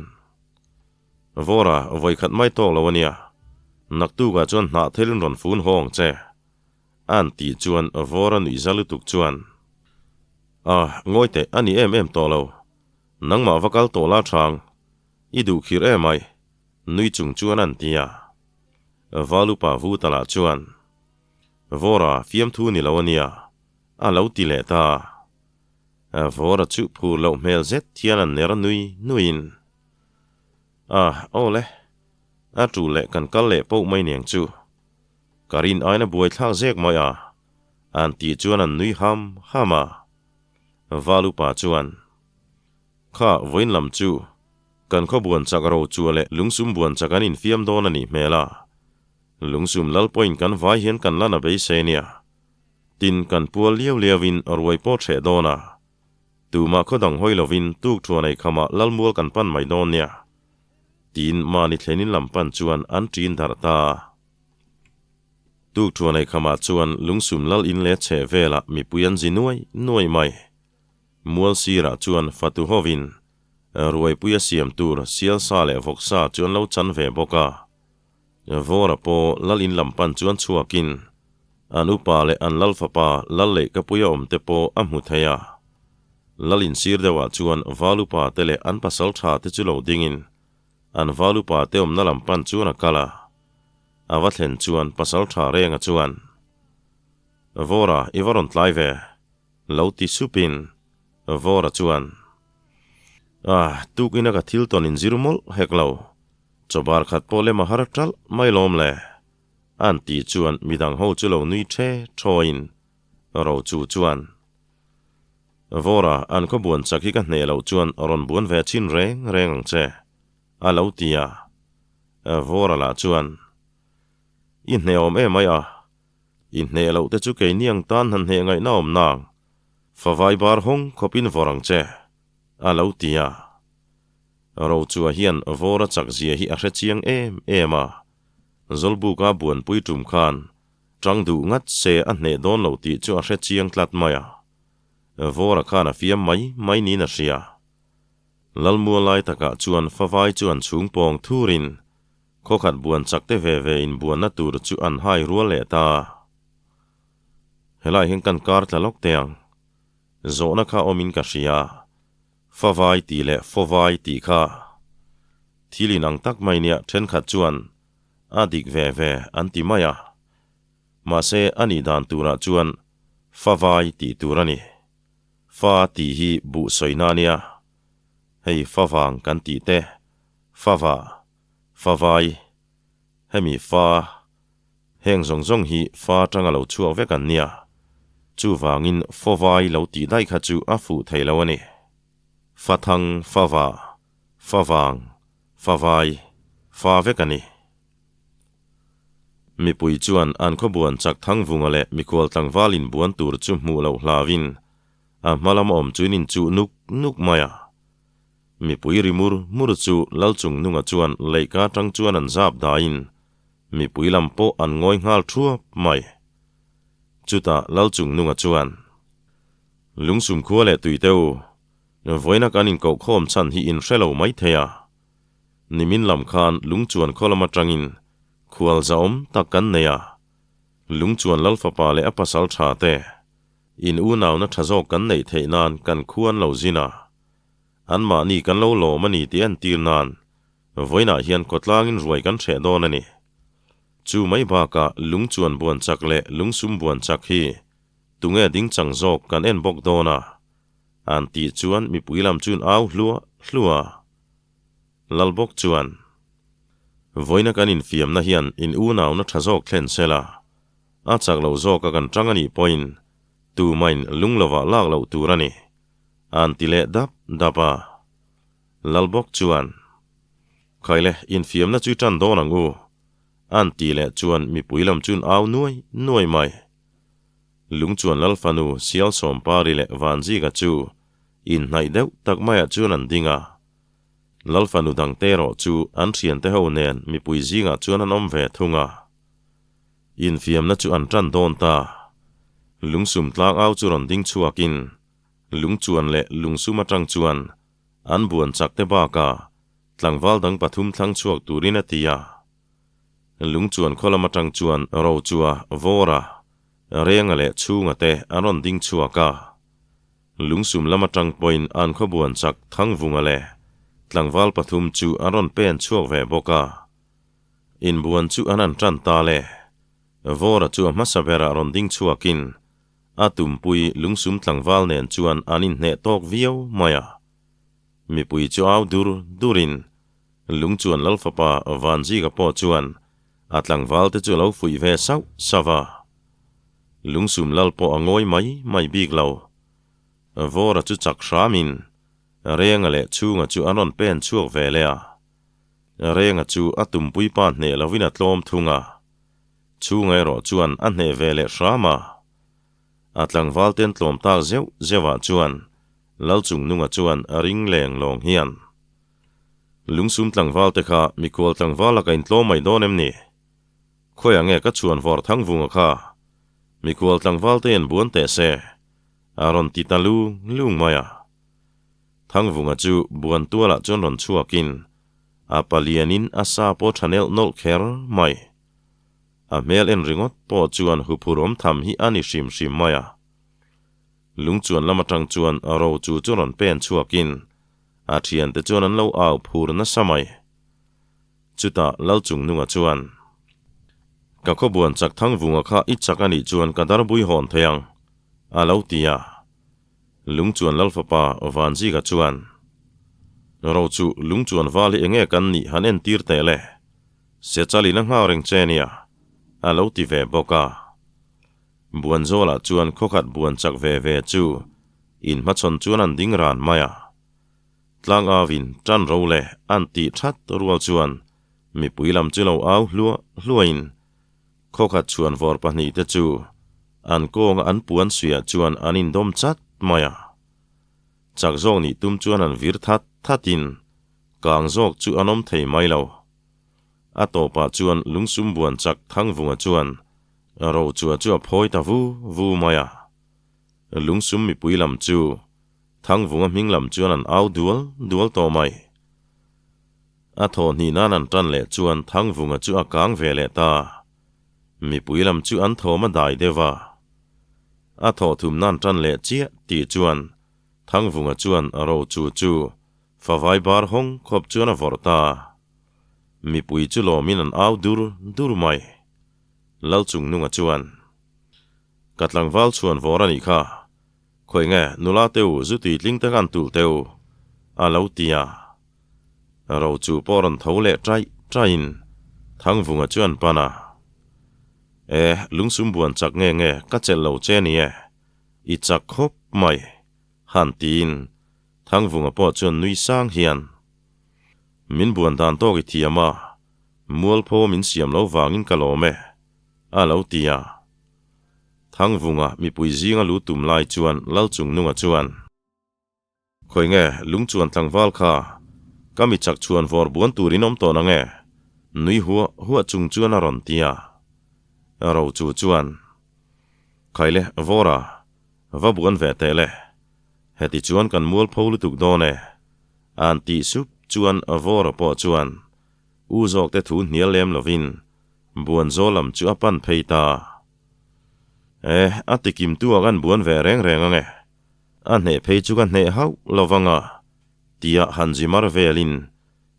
Vawra, vawikhat mai tawk lo a nia, naktukah chuan hnah thelin rawn fun haw ang che, an tih chuan Vawra nuih za lutuk chuan, Ah, ngawi teh, a ni em em tawh lo, nangmah va kal tawh la chang, i duh khir em ai, nui chung chuan an ti a. Val upa Vuta lah chuan, Vawra, fiamthu ni lo a nia, a lo ti leh ta. Vawra chu phur loh hmel zet hian an ner nui nuiin, Ah, aw le, a tul leh kan kal leh poh mai niang chu. Ka rin aina buai thlak zek mai a, an tih chuan an nui ham ham a. Val upa chuan, Kha, vawiin lam chu kan khaw buan chak ro chua leh lungsum buan chak an infiam dawn a nih hmel a. Lungsum lal pawhin kan vai hian kan la na beisei nia. Tin, kan pual liau liauin ruai pawh hreh dawn a. Tumah khaw dang hawi lovin tuk thuan ei khamah Lalmual kan pan mai dawn nia. Tiin mahni thlenin lam pan chuan an ṭin darh ta. Tuk thuan ei khamah chuan lungsum lal in leh chheh velah mipui an zi nuai nuai mai. Mual sirah chuan fatu hovin ruaipui a siam tur sialsa leh vawksa chu an lo chan ve bawk a. Vawra pawh lal in lam pan chuan chhuakin an upa leh an lal fapa lal leh ka puia awm te pawh a hmu thei a. Lal in sir deuhah chuan val upa te leh an pasal tha te chu lo dingin An val upa te awmna lam pan chuan a kal a. A va thlen chuan pasaltha Renga chuan, Vawra, i va rawn tlai ve, lo ti supin Vawra chuan, Ah, tukina ka thil tawn inzir mawlh hek lo. Chawbar khat pawh lem a har ṭalh mai lawm le. An tih chuan midang ho chu lo nui ṭhe ṭhawiin Rochu chuan, Vawra, an khaw buan chak hi ka hneh loh chuan rawn buan ve chin reng reng ang che, a lo ti a. Vawra lah chuan, I hnehawm em mai a, i hneh loh te chu keini ang tan han hneh ngaihna awm nang, favai bar hawng khawpin vawr ang che, a lo ti a. Rochua hian Vawra chak zia hi a hre chiang em em a, Zawlbuka buanpui tum khan Tang duh ngat se a hneh dawn lo tih chu a hre chiang tlat mai a. Vawra khan a fiam mai mai niin a hria. Lalmua lai takah chuan favai chu an chhung pawng thurin khawkhat buan chak te ve ve in buanna tur chu an hai rual leh ta. Helai hian kan kar tla lawk teh ang. Zawhna kha awmin ka hria. Favai tih leh fawvai tih kha thil inang tak mai nia thenkhat chuan A dik ve ve an ti mai a. Mahse a nih dan turah chuan fa vai tih tur a ni. Fa tih hi buh sawina a nia. Hei fa vang kan tih te, fa va, fa vai, hemi fa, heng zawng zawng hi fa atanga lo chhuak vek an nia. Chuvangin faw vai lo tih daih kha chu a fuh thei lo a ni. Fa thang, fa va, fa vang, Fa vai, fa vek a ni. Mipui chuan an khawbuan chak Thangvunga leh mikhual tlangval inbuan tur chu hmuh loh hlauin a hma lam awm chu in inchuh nuk nuk mai a. Mipui ri mur mur chu Lalchungnunga chuan leihka atang chuan an zap daiin mipui lam pawh an ngawi nghal thuap mai. Chutah Lalchungnunga chuan, Lungsum khua leh tuite u, Vawiina kan inkohkhawm chhan hi in hre lo mai thei a. Nimin lam khan Lungchuan khaw lam atangin khual zahawm tak kan nei a. Lungchuan Lalfapa leh a pasal tha te in unauna tha zawk kan neih theih nan kan khu an lo zin a. Anmahni kan lo lawm a ni tih entir nan vawiinah hian khawtlangin ruai kan hreh dawn a ni. Chu mai bakah Lungchuan buan chak leh Lungsum buan chak hi tunge ding chang zawk kan en bawk dawn a. An tih chuan mipui lam chuan au hluah hluah a. Lal bawk chuan, Vawiina kan infiamna hian in unauna tha zawk thlen se la, a chak lo zawka kan tang a nih pawhin tumain lung lovah lak loh tur a ni, an ti leh dap dap a. Lal bawk chuan, Khaile, infiamna chu i tan dawn ang u, an tih leh chuan mipui lam chuan au nuai nuai mai. Lungchuan Lalfanu Sialsawmpari leh Vanzika chu inhnaih deuh tak maiah chuan an ding a. Lalfanu dangte erawh chu an thiante ho nen mipui zingah chuan an awm ve thung a. Infiamna chu an tan dawn ta. Lungsum tlangau chu rawn ding chhuakin Lungchuan leh Lungsum atang chuan an buan chakte bakah tlangval dang pathum thlang chhuak turin a ti a. Lungchuan khaw lam atang chuan Rochua, Vawra, Renga leh Chhunga te an rawn ding chhuak a. Lungsum lam atang pawhin an khaw buan chak Thangvunga leh tlangval pathum chu an rawn pen chhuak ve bawk a. Inbuan chu an han tan ta le. Vawra chu a hmasa berah rawn ding chhuakin a tumpui Lungsum tlangval nen chuan an inhneh tawk viau mai a. Mipui chu au dur durin Lungchuan Lalfapa Vanzika pawh chuan a tlangval te chu a lo fuih ve sauh sauh a. Lungsum Lal pawh a ngawi mai mai bik lo. Vawra chu chak hramin Renga leh Chhunga chu an rawn pen chhuak ve leh a. Renga chu a tumpui pa hneh lovin a tlawm thung a. Chhunga erawh chuan a hneh ve leh hram a. A tlangval ten tlawm tak zeuh zeuhah chuan Lalchungnunga chuan a ring leng lawng hian Lungsum tlangval te kha mikhual tlangval laka intlawm mai dawn em ni? Khawiah nge ka chhuan vawr Thangvunga kha? Mikhual tlangval te en buan teh se, a rawn ti ta lung lung mai a. Thangvunga chu buan tualah chuan rawn chhuakin a palianin a sa pawh tha nelh nawlh kher mai. A hmel en ringawt pawh chuan huphur awm tham hi a ni hrim hrim mai a. Lungchuan lam atang chuan ro chu chu rawn pen chhuakin a thiante chuan an lo au phur nasa mai. Chutah Lalchungnunga chuan, Ka khawbuan chak Thangvunga kha i chak a nih chuan ka darbui hawn thei ang, a lo ti a. Lungchuan Lalfapa Vanzika chuan, Ro chu Lungchuan val hi enge kan nih han entir teh le? Sechalin a nghak reng che nia, a lo ti ve bawk a. Buanzawlah chuan khawkhat buan chak ve ve chu inhmachhawn chuan an ding ran mai a. Tlangauin tan ro le an tih that rual chuan mipui lam chu lo au hluah hluahin khawkhat chhuan vawr pahnihte chu an kawnga an puan suiah chuan an indawm chat mai a. Chak zawk nih tum chuan an vir that thatin kang zawk chu an awm thei mai lo. A tawpah chuan lungsum buan chak Thangvunga chuan Rochua chu a phawi ta vu vu mai a. Lungsum mipui lam chu Thangvunga hming lam chuan an au dual dual tawh mai. A thaw hnih nan an tan leh chuan Thangvunga chu a kang ve leh ta. Mipui lam chu an thawm a dai deuh a. A thaw thum nan tan leh chiah tih chuan Thangvunga chuan Rochu chu favai bar hawng khawp chuan a vawrh ta. Mipui chu lawmin an au dur dur mai. Lalchungnunga chuan, Ka tlangval chhuan vawr a nih kha. Khawi nge nula te u zu tui tling te khan tulh teh u, a lo ti a. Ro chu pawh rawn tho leh ṭaih ṭaihin Thangvunga chu an pan a. E, lungsum buan chak nge nge ka chelh lo che ni e, i chak khawp mai, han tiin Thangvunga pawh chuan nui sang hian, Min buan dan tawk i thiam a, mualpho min siam lo vangin ka lawm e, a lo ti a. Thangvunga mipui zinga lu tum lai chuan Lalchungnunga chuan, Khawi nge lungchuan tlangval kha, ka mi chak chhuan vawr buan turin awm tawh nange? Nui huah huah chung chuan a rawn ti a. Rochu chuan, Khaile, Vawra, va buan ve teh le. Heti chuan kan mualpho lutuk dawn e. An tih sup chuan Vawra pawh chuan U zawkte thu hnial lem lovin Buanzawl lam chu a pan phei ta. E, a ti kim tu ah kan buan ve reng reng ange. A hneh phei chu ka hneh hauh lo vang a, tia han zi mar velin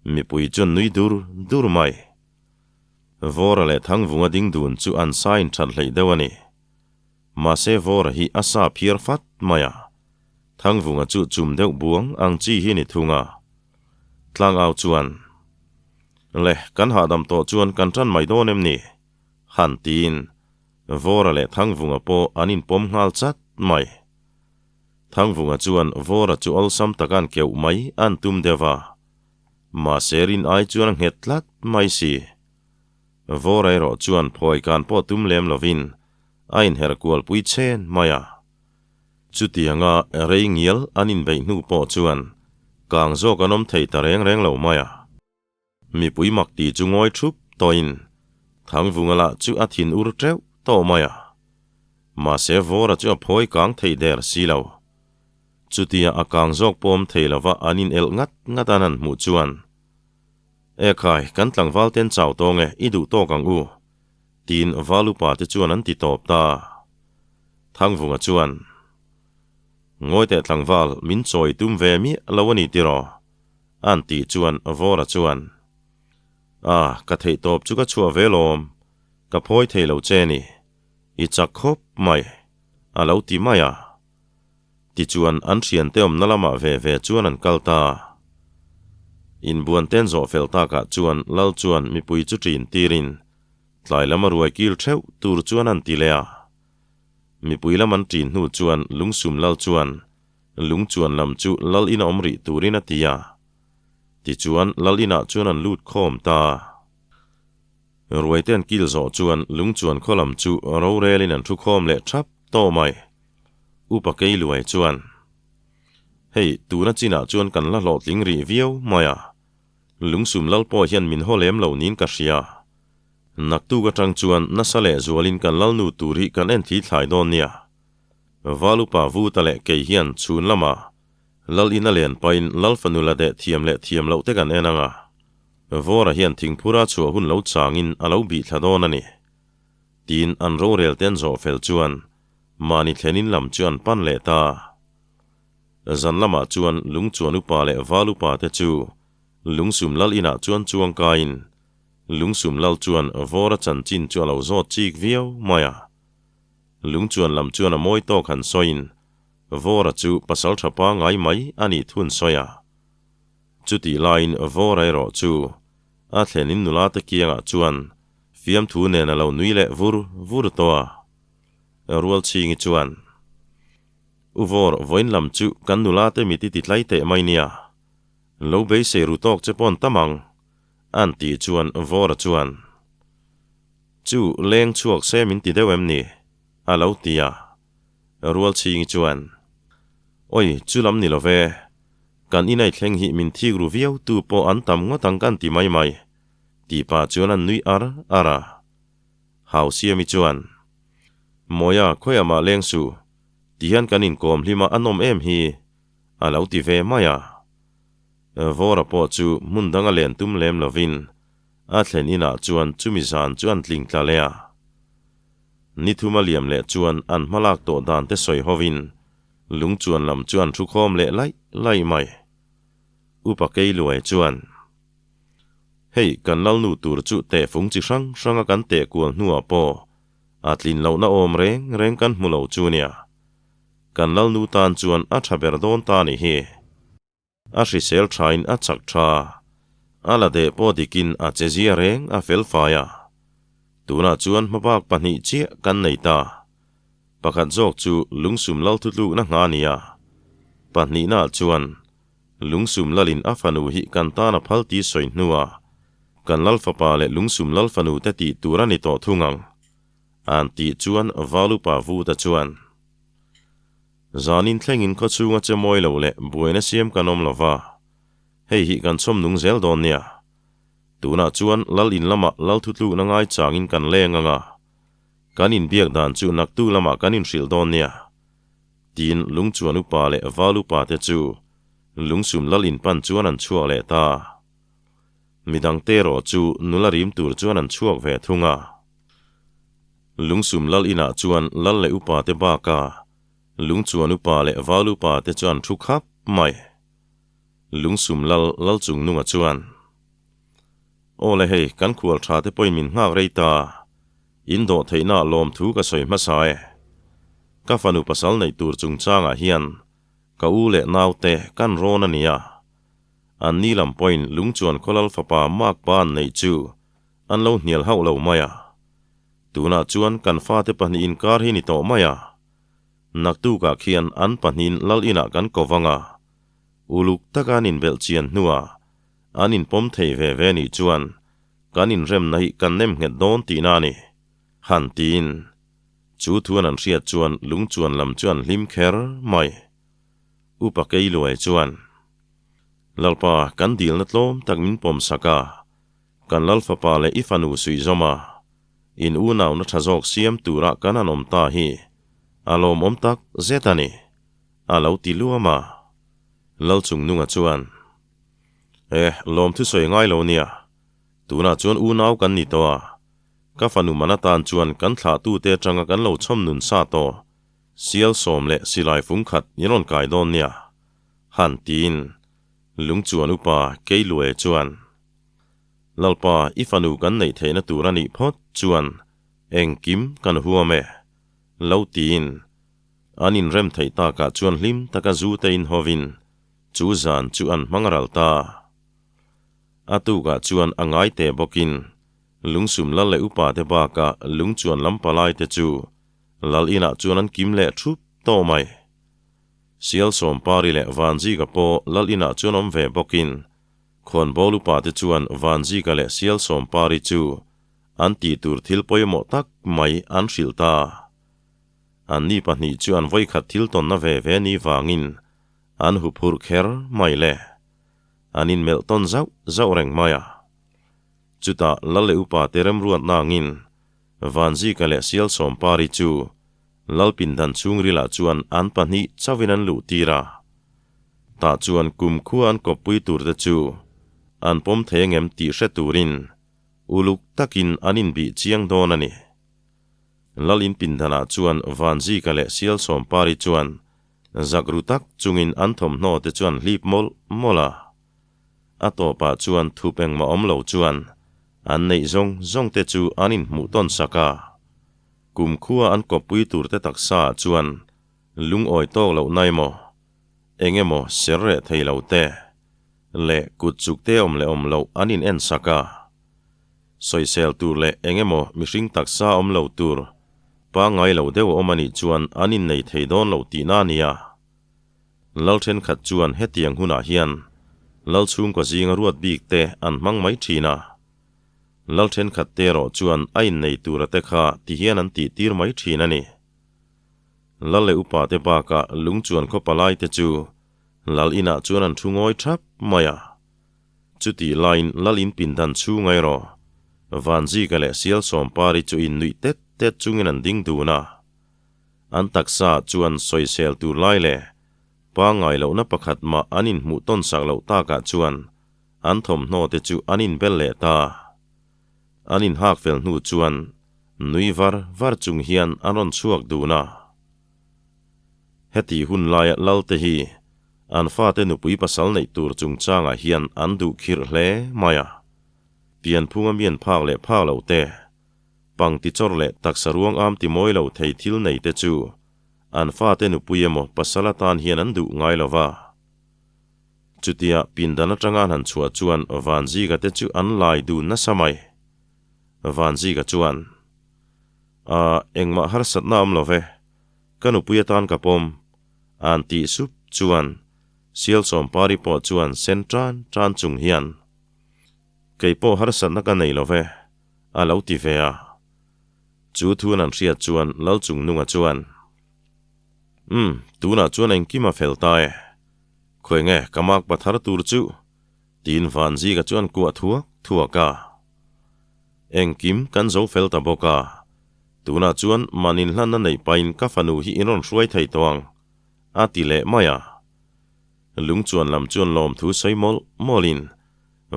mipui chuan nui dur dur mai. Vawra leh Thangvunga ding dun chu an sa in that hleih deuh a ni. Mahse Vawra hi a sa phiar fat mai a, Thangvunga chu chum deuh buang ang chi hi ni thung a. Tlangau chuan, Le, kan hahdam tawh chuan kan tan mai dawn em ni? Han tiin Vawra leh Thangvunga pawh an inpawm nghal chat mai. Thangvunga chuan Vawra chu awlsam taka an keuh mai an tum deuh a, mahse rin ai chuan a nghet tlat mai si. Vawra erawh chuan phawi kan pawh tum lem lovin a inher kual pui chen mai a. Chutianga rei ngial an inbeih hnu pawh chuan kang zawk an awm thei ta reng reng lo mai a. Mipui mak ti chu ngawi thup tawhin Thangvunga lah chu a thin ur teuh tawh mai a. Mahse Vawra chu a phawi kang thei der si lo. Chutia a kang zawk pawm thei lova an in elh ngat ngat an han hmuh chuan, E khai, kan tlangval ten chau tawng e, i duh tawk ang u, tiin Valupa te chuan an ti tawp ta. Thangvunga chuan, Ngawi teh tlangval, min chawi tum ve miah lo a ni tiraw? An tih chuan Vawra chuan, A, ka theih tawp chu ka chhuah ve lawm, ka phawi thei lo che ni, i chak khawp mai, a lo ti mai a. Tichuan an thiante awmna lamah ve ve chuan an kal ta. Inbuan ten zawh fel takah chuan Lal chuan mipui chu ṭin tirin tlai lama ruai kil theuh tur chuan an ti leh a. Mipui lam an ṭin hnu chuan Lungsum Lal chuan Lungchuan lam chu Lal ina awm rih turin a ti a. Tichuan Lal inah chuan an lut khawm ta. Ruaite an kil zawh chuan Lungchuan khaw lam chu rorelin an thu khawm leh thap tawh mai. Upa Keiluai chuan, Hei, tuna chinah chuan kan la hlawhtling rih viau mai a. Lungsum Lal pawh hian min haw lem lo niin ka hria. Naktuk atang chuan nasa leh zualin kan Lalnu tur hi kan en thli thlai dawn nia. Valupa Vuta leh kei hian chhun lama Lal ina len pahin Lal fanu la deh thiam leh thiam loh te kan en ang a. Vawra hian thingphura chhuah hun lo changin a lo bih thla dawn a ni. Tiin an rorel te an zawh fel chuan mahni thlenin lam chu an pan leh ta. Zan lamah chuan Lungchuan upa leh Valupa te chu Lungsum Lal inah chuan chuangkaiin. Lungsum lal chuan Vawra chanchin chu a lo zawt chik viau mai a. Lungchuan lam chuan a mawi tawk han sawiin Vawra chu pasal tha pangai mai a nih thun sawi a. Chutih laiin Vawra erawh chu a thlenin nula te kiangah chuan fiamthu nen a lo nui leh vur vur tawh a. Rualchhingi chuan, U Vawr, vawiin lam chu kan nula te mit i ti tlai teh mai nia. Lo beisei ru tawk che pawn tam ang, an tih chuan Vawra chuan, Chu leng chhuak se min ti deuh em ni? a lo ti a. Rualchhingi chuan, Oi, chu lam ni lo ve. Kan inai thleng hi min thik ru viau tu pawh an tam ngawt ang kan ti mai mai, tih pah chuan an nui ar ar a. Hausiami chuan, Mawia, khawiah mah leng suh, ti hian kan inkawm hlim a, a nawm em hi, a lo ti ve mai a. Vawra pawh chu hmun danga len tum lem lovin a thlen inah chuan chumi zan chu an tling tla leh a. Ni thuma liam leh chuan an hmalak tawh dan te sawi hovin lungchuan lam chu an thukhawm leh laih laih mai. Upa Keiluai chuan, Hei, kan lalnu tur chu tehfung chi hrang hranga kan teh kual hnuah pawh a tlin lohna awm reng reng kan hmu lo chu nia. Kan lalnu tan chuan a tha ber dawn ta nih hi. A hrisel thain a chak tha. A la deh pawh dikin a che zia reng a fel fai a. Tunah chuan hmabak pahnih chiah kan nei ta. Pakhat zawk chu lungsum lal thutlukna ngha a ni a. Pahnihnaah chuan lungsum lalin a fanu hi kan tan a phal ti sawi hnuah kan lal fapa leh lungsum lal fanu te tih tur a ni tawh thung ang. An tih chuan Valupa Vuta chuan. Zanin thlengin khawchhunga che mawi lo leh buaina siam kan awm lo va, hei hi kan chhawm nung zel dawn nia. Tunah chuan lal in lamah lal thutlukna ngai changin kan leng ang a, kan inbiak dan chu naktu lamah kan inhrilh dawn nia, tiin Lungchuan upa leh Val upa te chu Lungsum lal in pan chuan an chhuak leh ta. Midangte erawh chu nula rim tur chuan an chhuak ve thung a. Lungsum lal inah chuan lal leh upa te baka Lungchuan upa leh val upa te chuan thu khap mai. Lungsum lal lal chung nunga chuan, Aw le hei, kan khual tha te pawhin min nghak rei ta. In dawh theihna lawmthu ka sawi hmasa e. Ka fanu pasal neih tur chungchangah hian ka u leh naute kan rawn a nia. An ni lam pawhin Lungchuan khawlal fapa Makpa an neih chu An lo hnial hauh lo mai a. Tunah chuan kan fate pahnih inkar hi ni tawh mai a. Naktukah khian an pahnihin lal inah kan ko vang a. Uluk taka an inbelh chian hnuah an inpawm thei ve ve nih chuan kan inremna hi kan nem nghet dawn tihna a ni, han tiin. Chu thuan an hriat chuan lungchuan lam chu an hlim kher mai. Upa Keiluai chuan, Lalpa, kan dilna tlawm tak min pawm sak a. Kan lal fapa leh i fanu suihzawm a, in unauna tha zawk siam tura kan han awm ta hi a lawmawm tak zet a ni, a lo ti luam a. Lal Chungnunga chuan, Eh, lawmthu sawi ngai lo nia, tunah chuan unau kan ni tawh a, ka fanu man atan chuan kan thlahtute atanga kan lo chhawm nun sa tawh, sial sawm leh silai fung khat in rawn kai dawn nia, han tiin Lungchuan upa Keilue chuan, Lalpa, i fanu kan neih theihna tur a nih phawt chuan engkim kan huam e, lo tiin an inrem theih takah chuan hlim taka zu te inhawin chu zan chu an hmang ral ta. A tukah chuan a ngai teh bawkin Lungsum lal leh upa te bakah Lungchuan lam palai te chu lal inah chuan an kim leh thup tawh mai. Sial Sawmpari leh Vanzika pawh lal inah chuan awm ve bawkin Khawnbawl upa te chuan Vanzika leh Sial Sawmpari chu an tih tur thil pawimawh tak mai an hrilh ta. Anni pahnih chu an vawikhat thil tawnna ve ve ni vangin an huphurh kher mai le. An inmelh tawn zauh zauh reng mai a. Chutah Lal leh upa te remruatna angin Vanzika leh Sial Sawmpari chu Lal pindan chhungrilah chuan an pahnih chauhin an luh tir a. Tah chuan kumkhua an kawppui turte chu an pawm thei angem tih hre turin uluk takin an inbih chiang dawn a ni. Lal in pindanah chuan Vanzika leh Sial Sawmpari chuan zak ru tak chungin an thawmhnaw te chuan hlip mawlh mawlh a. A tawpah chuan thup engmah awm lo chuan. An neih zawng zawng te chu an inhmuh tawn sak a. Kumkhua an kawppui tur te taksa ah chuan lungawi tawk loh na emaw, eng emaw ser reh thei lo te leh kut chuk te awm leh awm loh an in en sak a. Sawisel tur leh eng emaw mihring taksa awm lo tur pangngai lo deuh a awm a nih chuan an innei thei dawn lo tihna a nia. Lal thenkhat chuan hetiang hunah hian Lal chhungkaw zinga ruat bik te an hmang mai thin a. Lal thenkhat te erawh chuan a innei tura te kha ti hian an tih tir mai thin a ni. Lal leh upa te bakah lung chuan khaw palai te chu Lal inah chuan an thu ngawi thap mai a. Chutih laiin Lal in pindan chhunga erawh Vanzika leh Sialsawmpari chu innuih tet tet chungin an ding dun a. An taksa chuan sawisel tur lai leh pangngai lohna pakhat mah an inhmuh tawn sak loh takah chuan an thawmhnaw te chu an inbel leh ta. An inhak fel hnu chuan nui var var chung hian an rawn chhuak dun a. Heti hun laia lal te hi an fate nupui pasal neih tur chungchangah hian an duh khirh hle mai a. Pianphunga mian phak leh phak loh te Pangti chawr leh taksa ruang am ti mawi lo thei thil nei te chu an fate nupui emaw pasal atan hian an duh ngai lo va. Chutia pindan atanga an han chhuah chuan Vanzika te chu an lai dun nasa mai. Vanzika chuan, Aa, engmah harsatna awm lo ve, ka nupui atan ka pawm, a'n tih sup chuan Sialsawmpari pawh chuan sen tan tan chung hian, Kei pawh harsatna ka nei lo ve, a lo ti ve a. Chu thun an hriat chuan Lalchungnunga chuan, Umm, tunah chuan engkim a fel ta e. Khawi nge ka mak pathar tur chu? tiin Vanzika chuan kuah thuak thuak a. Engkim kan zo fel ta bawk a, tunah chuan man inhlanna neih pahin ka fanu hi in rawn hruai thei tawh ang, a ti leh mai a. Lungchuan lam chuan lawmthu sawi mawlh mawlhin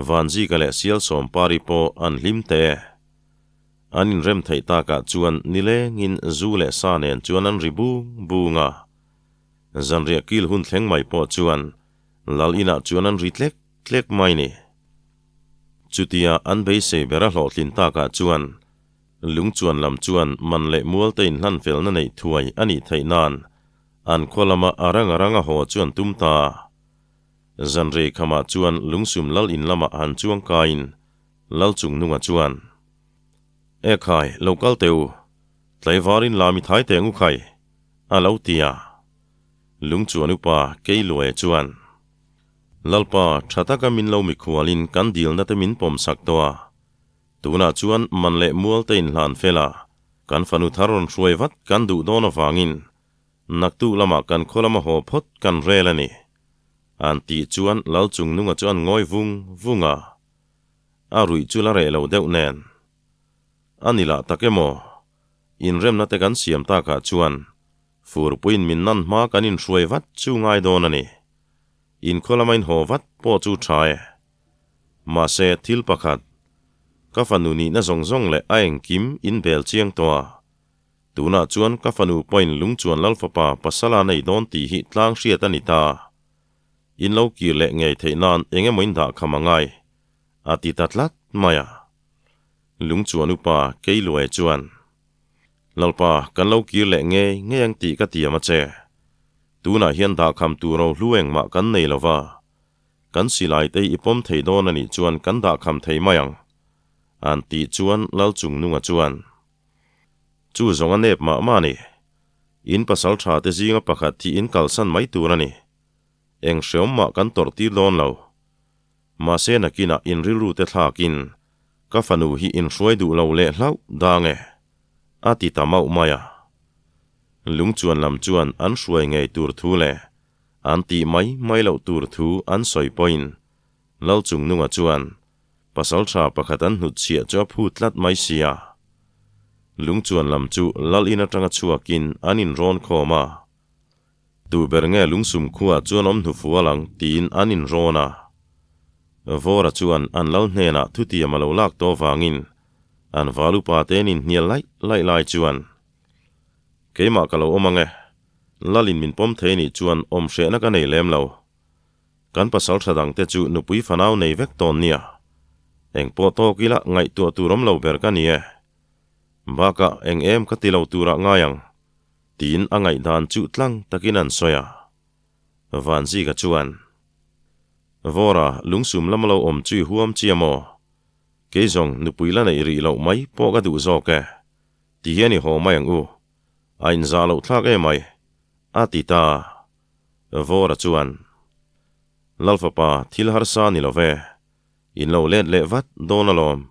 Vanzika leh Sialsawmpari pawh an hlim teh e. An inrem theih takah chuan nilengin zu leh sa nen chuan an ri bung bung a. Zanriah kil hun thleng mai pawh chuan Lal inah chuan an ri tlek tlek mai ni. Chutia an beisei ber a hlawhtlin takah chuan Lungchuan lam chuan man leh mual te inhlan felna neih thuai a nih theih nan an khaw lama a rang a rang a haw chu an tum ta. Zanrei khamah chuan lungsum lal in lamah han chuang kaiin lal chung nunga chuan, E khai, lo kal teh u, tlaivarin la mi thai teh ngu khai, a lo ti a. Lungchuan upa Keiluaia chuan, Lalpa, tha taka min lo mikhualin kan dilna te min pawm sak tawh a, tunah chuan man leh mual te inhlan fel a, kan fanu thar rawn hruai vat kan duh dawn avangin Naktuk lamah kan khaw lama haw phawt kan rel a ni. An tih chuan Lal Chungnunga chu an ngawi vung vung a. A ruih chu la reh lo deuh nen. A ni lah tak emaw? Inremna te kan siam takah chuan furpuiin min nan hma kan inhruai vat chu ngai dawn a ni. Inkhaw lama inhaw vat pawh chu tha e. Mahse thil pakhat, ka fanu nihna zawng zawng leh a engkim inbel chiang tawh a. Tunah chuan ka fanu pawhin Lungchuan Lalfapa pasal a nei dawn tih hi tlang hriat a ni ta. In lo kir leh ngei theih nan eng emaw in dah kham a ngai, a ti ta tlat mai a. Lungchuan upa Keiluai chuan, Lalpa, kan lo kir leh ngei ngei ang tih ka tiam a che. Tunah hian dah kham tur ro hlu engmah kan nei lo va. Kan silai te hi i pawm thei dawn a nih chuan kan dah kham thei mai ang, an tih chuan Lalchungnunga chuan, Chu zawng a nep mah mah a ni. In pasal tha te zinga pakhat hi in kalsan mai tur a ni. Eng hreawm mah kan tawrh tir dawn lo. Mahse nakinah in rilru te thlakin ka fanu hi in hruai duh lo leh hlauh dang e, a ti ta mauh mai a. Lungchuan lam chuan an hruai ngei tur thu leh an tih mai mai loh tur thu an sawi pawhin Lalchungnunga chuan Pasal tha pakhat an hnutchhiah chu a phut tlat mai sia. Lungchuan lam chu lal in atanga chhuakin an inrawn khawm a. Tu ber nge lungsum khuaah chuan awm hnufual ang tiin an inrawn a. Vawra chuan an lal hnenah thutiam a lo lak tawh vangin an val upa te an inhnial laih laih lai chuan, Keimah ka lo awm ang e, lalin min pawm thei nih chuan awm hrehna ka nei lem lo. Kan pasal tha dangte chu nupui fanau nei vek tawn nia. Eng pawh tawk ila ngaihtuah tur awm lo ber ka ni e. Bakah eng em ka ti lo turah ngai ang, tiin a ngaihdan chu tlang takin an sawi a. Vanzika chuan, Vawra, lungsum lama lo awm chu i huam chi a maw? Kei zawng nupui la neih rih loh mai pawh ka duh zawk e. Ti hian i haw mai ang u. A inzah loh thlak em mai, a ti ta. Vawra chuan, Lalfapa, thil harsa ni lo ve. In lo let leh vat dawn alawm.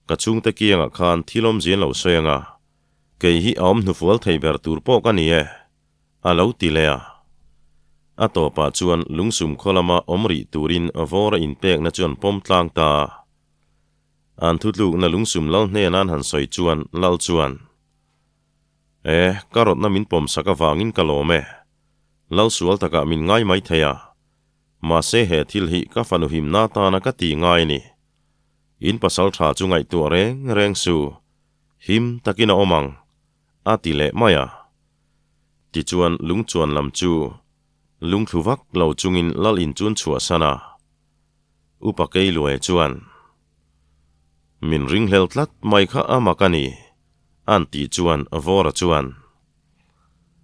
Ka chhungte kiangah khan thil awmzia an lo sawi ang a, kei hi a awm hnufual thei ber tur pawh ka ni e, a lo ti leh a. A tawpah chuan lungsum khaw lama awm rih turin vawra inpekna chu an pawm tlang ta a. An thutlukna lungsum lal hnena an han sawi chuan lal chuan, E, ka rawtna min pawmsak avangin ka lawm e. Lal sual takah min ngai mai thei a. Mahse he thil hi ka fanu himna atana ka ti ngai a ni. In pasal tha chu ngaihtuah reng reng su, him takin a awm ang, a ti leh mai a. Tichuan lungchuan lam chu lungthlu vak lo chungin lal in chun chhuahsan a. Upa Keiluaia chuan, Min ringhlel tlat mai kha a mak a ni, a'n tih chuan Vawra chuan,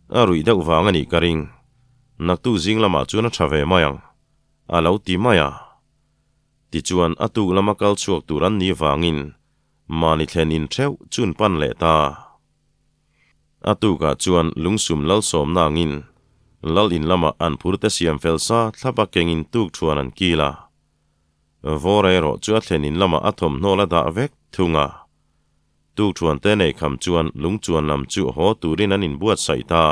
A ruih deuh vang a nih ka ring, naktuk zing lamah chuan a tha ve mai ang, a lo ti mai a. Tichuan a tuk lama kal chhuak tur an nih vangin mahni thlen in theuh chun pan leh ta. A tukah chuan lungsum lalsawmna angin lal in lamah an phur te siam fel sa thlapa kengin tuk thuan an kil a. Vawra erawh chu a thlen in lamah a thawmhnaw la dah vek thung a. Tuk thuan te nei kham chuan lungchuan lam chu haw turin an inbuatsaih ta.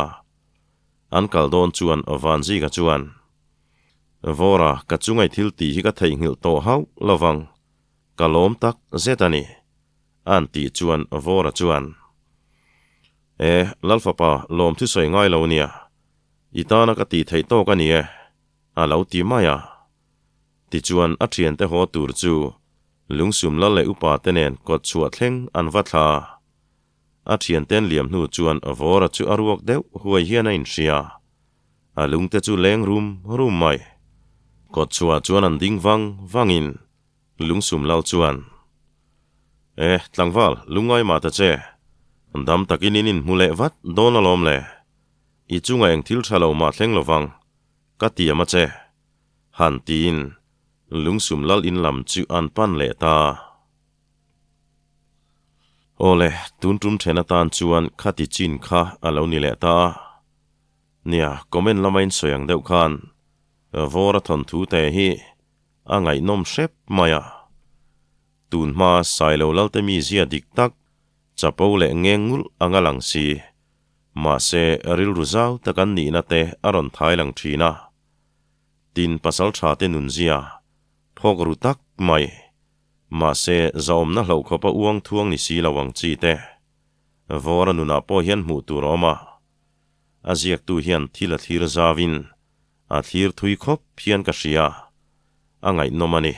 An kal dawn chuan Vanzika chuan, Vawra, ka chungai thil tih hi ka theihnghilh tawh hauh lovang, ka lawm tak zet a ni, a'n tih chuan Vawra chuan, E, Lalfapa, lawm thusawi ngai lo nia, i tana ka tih theih tawk a ni e, a lo ti mai a. Tichuan a thiante haw tur chu Lungsum lal leh upa te nen kawt chhuah thleng an va thla. A thianten liam hnu chuan Vawra chu a ruak deuh huai hian a inhria. A lungte chu leng rum rum mai. Kawt chhuah chuan an ding vang vangin Lungsum lal chuan, E, tlangval, lungngai mah ta che. Dam takin in inhmu leh vat dawn alawm le. I chungah eng thil tha lo mah thleng lovang, ka tiam a che. Han tiin Lungsum lal in lam chu an pan leh ta. Awle, tun tum then atan chuan khati chin kha a lo ni leh ta a. Nia, comment lama in sawi ang deuh khan Vawra thawnthu te hi a ngaihnawm hrep mai a. Tun hma Sailo Lalte mizia dik tak chapo leh ngeng ngulh anga lang si. Mahse, rilru zau tak an nihna te a rawn thai lang thin a. Tin, pasal tha te nunzia phawk ru tak mai. Mahse, zahawmna hlauh khawpa uang thuang ni si lo ang chi te. Vawra nunah pawh hian hmuh tur a awm a. A ziaktu hian thil a thlir zauin a thlir thui khawp hian ka hria. A ngaihnawm a ni.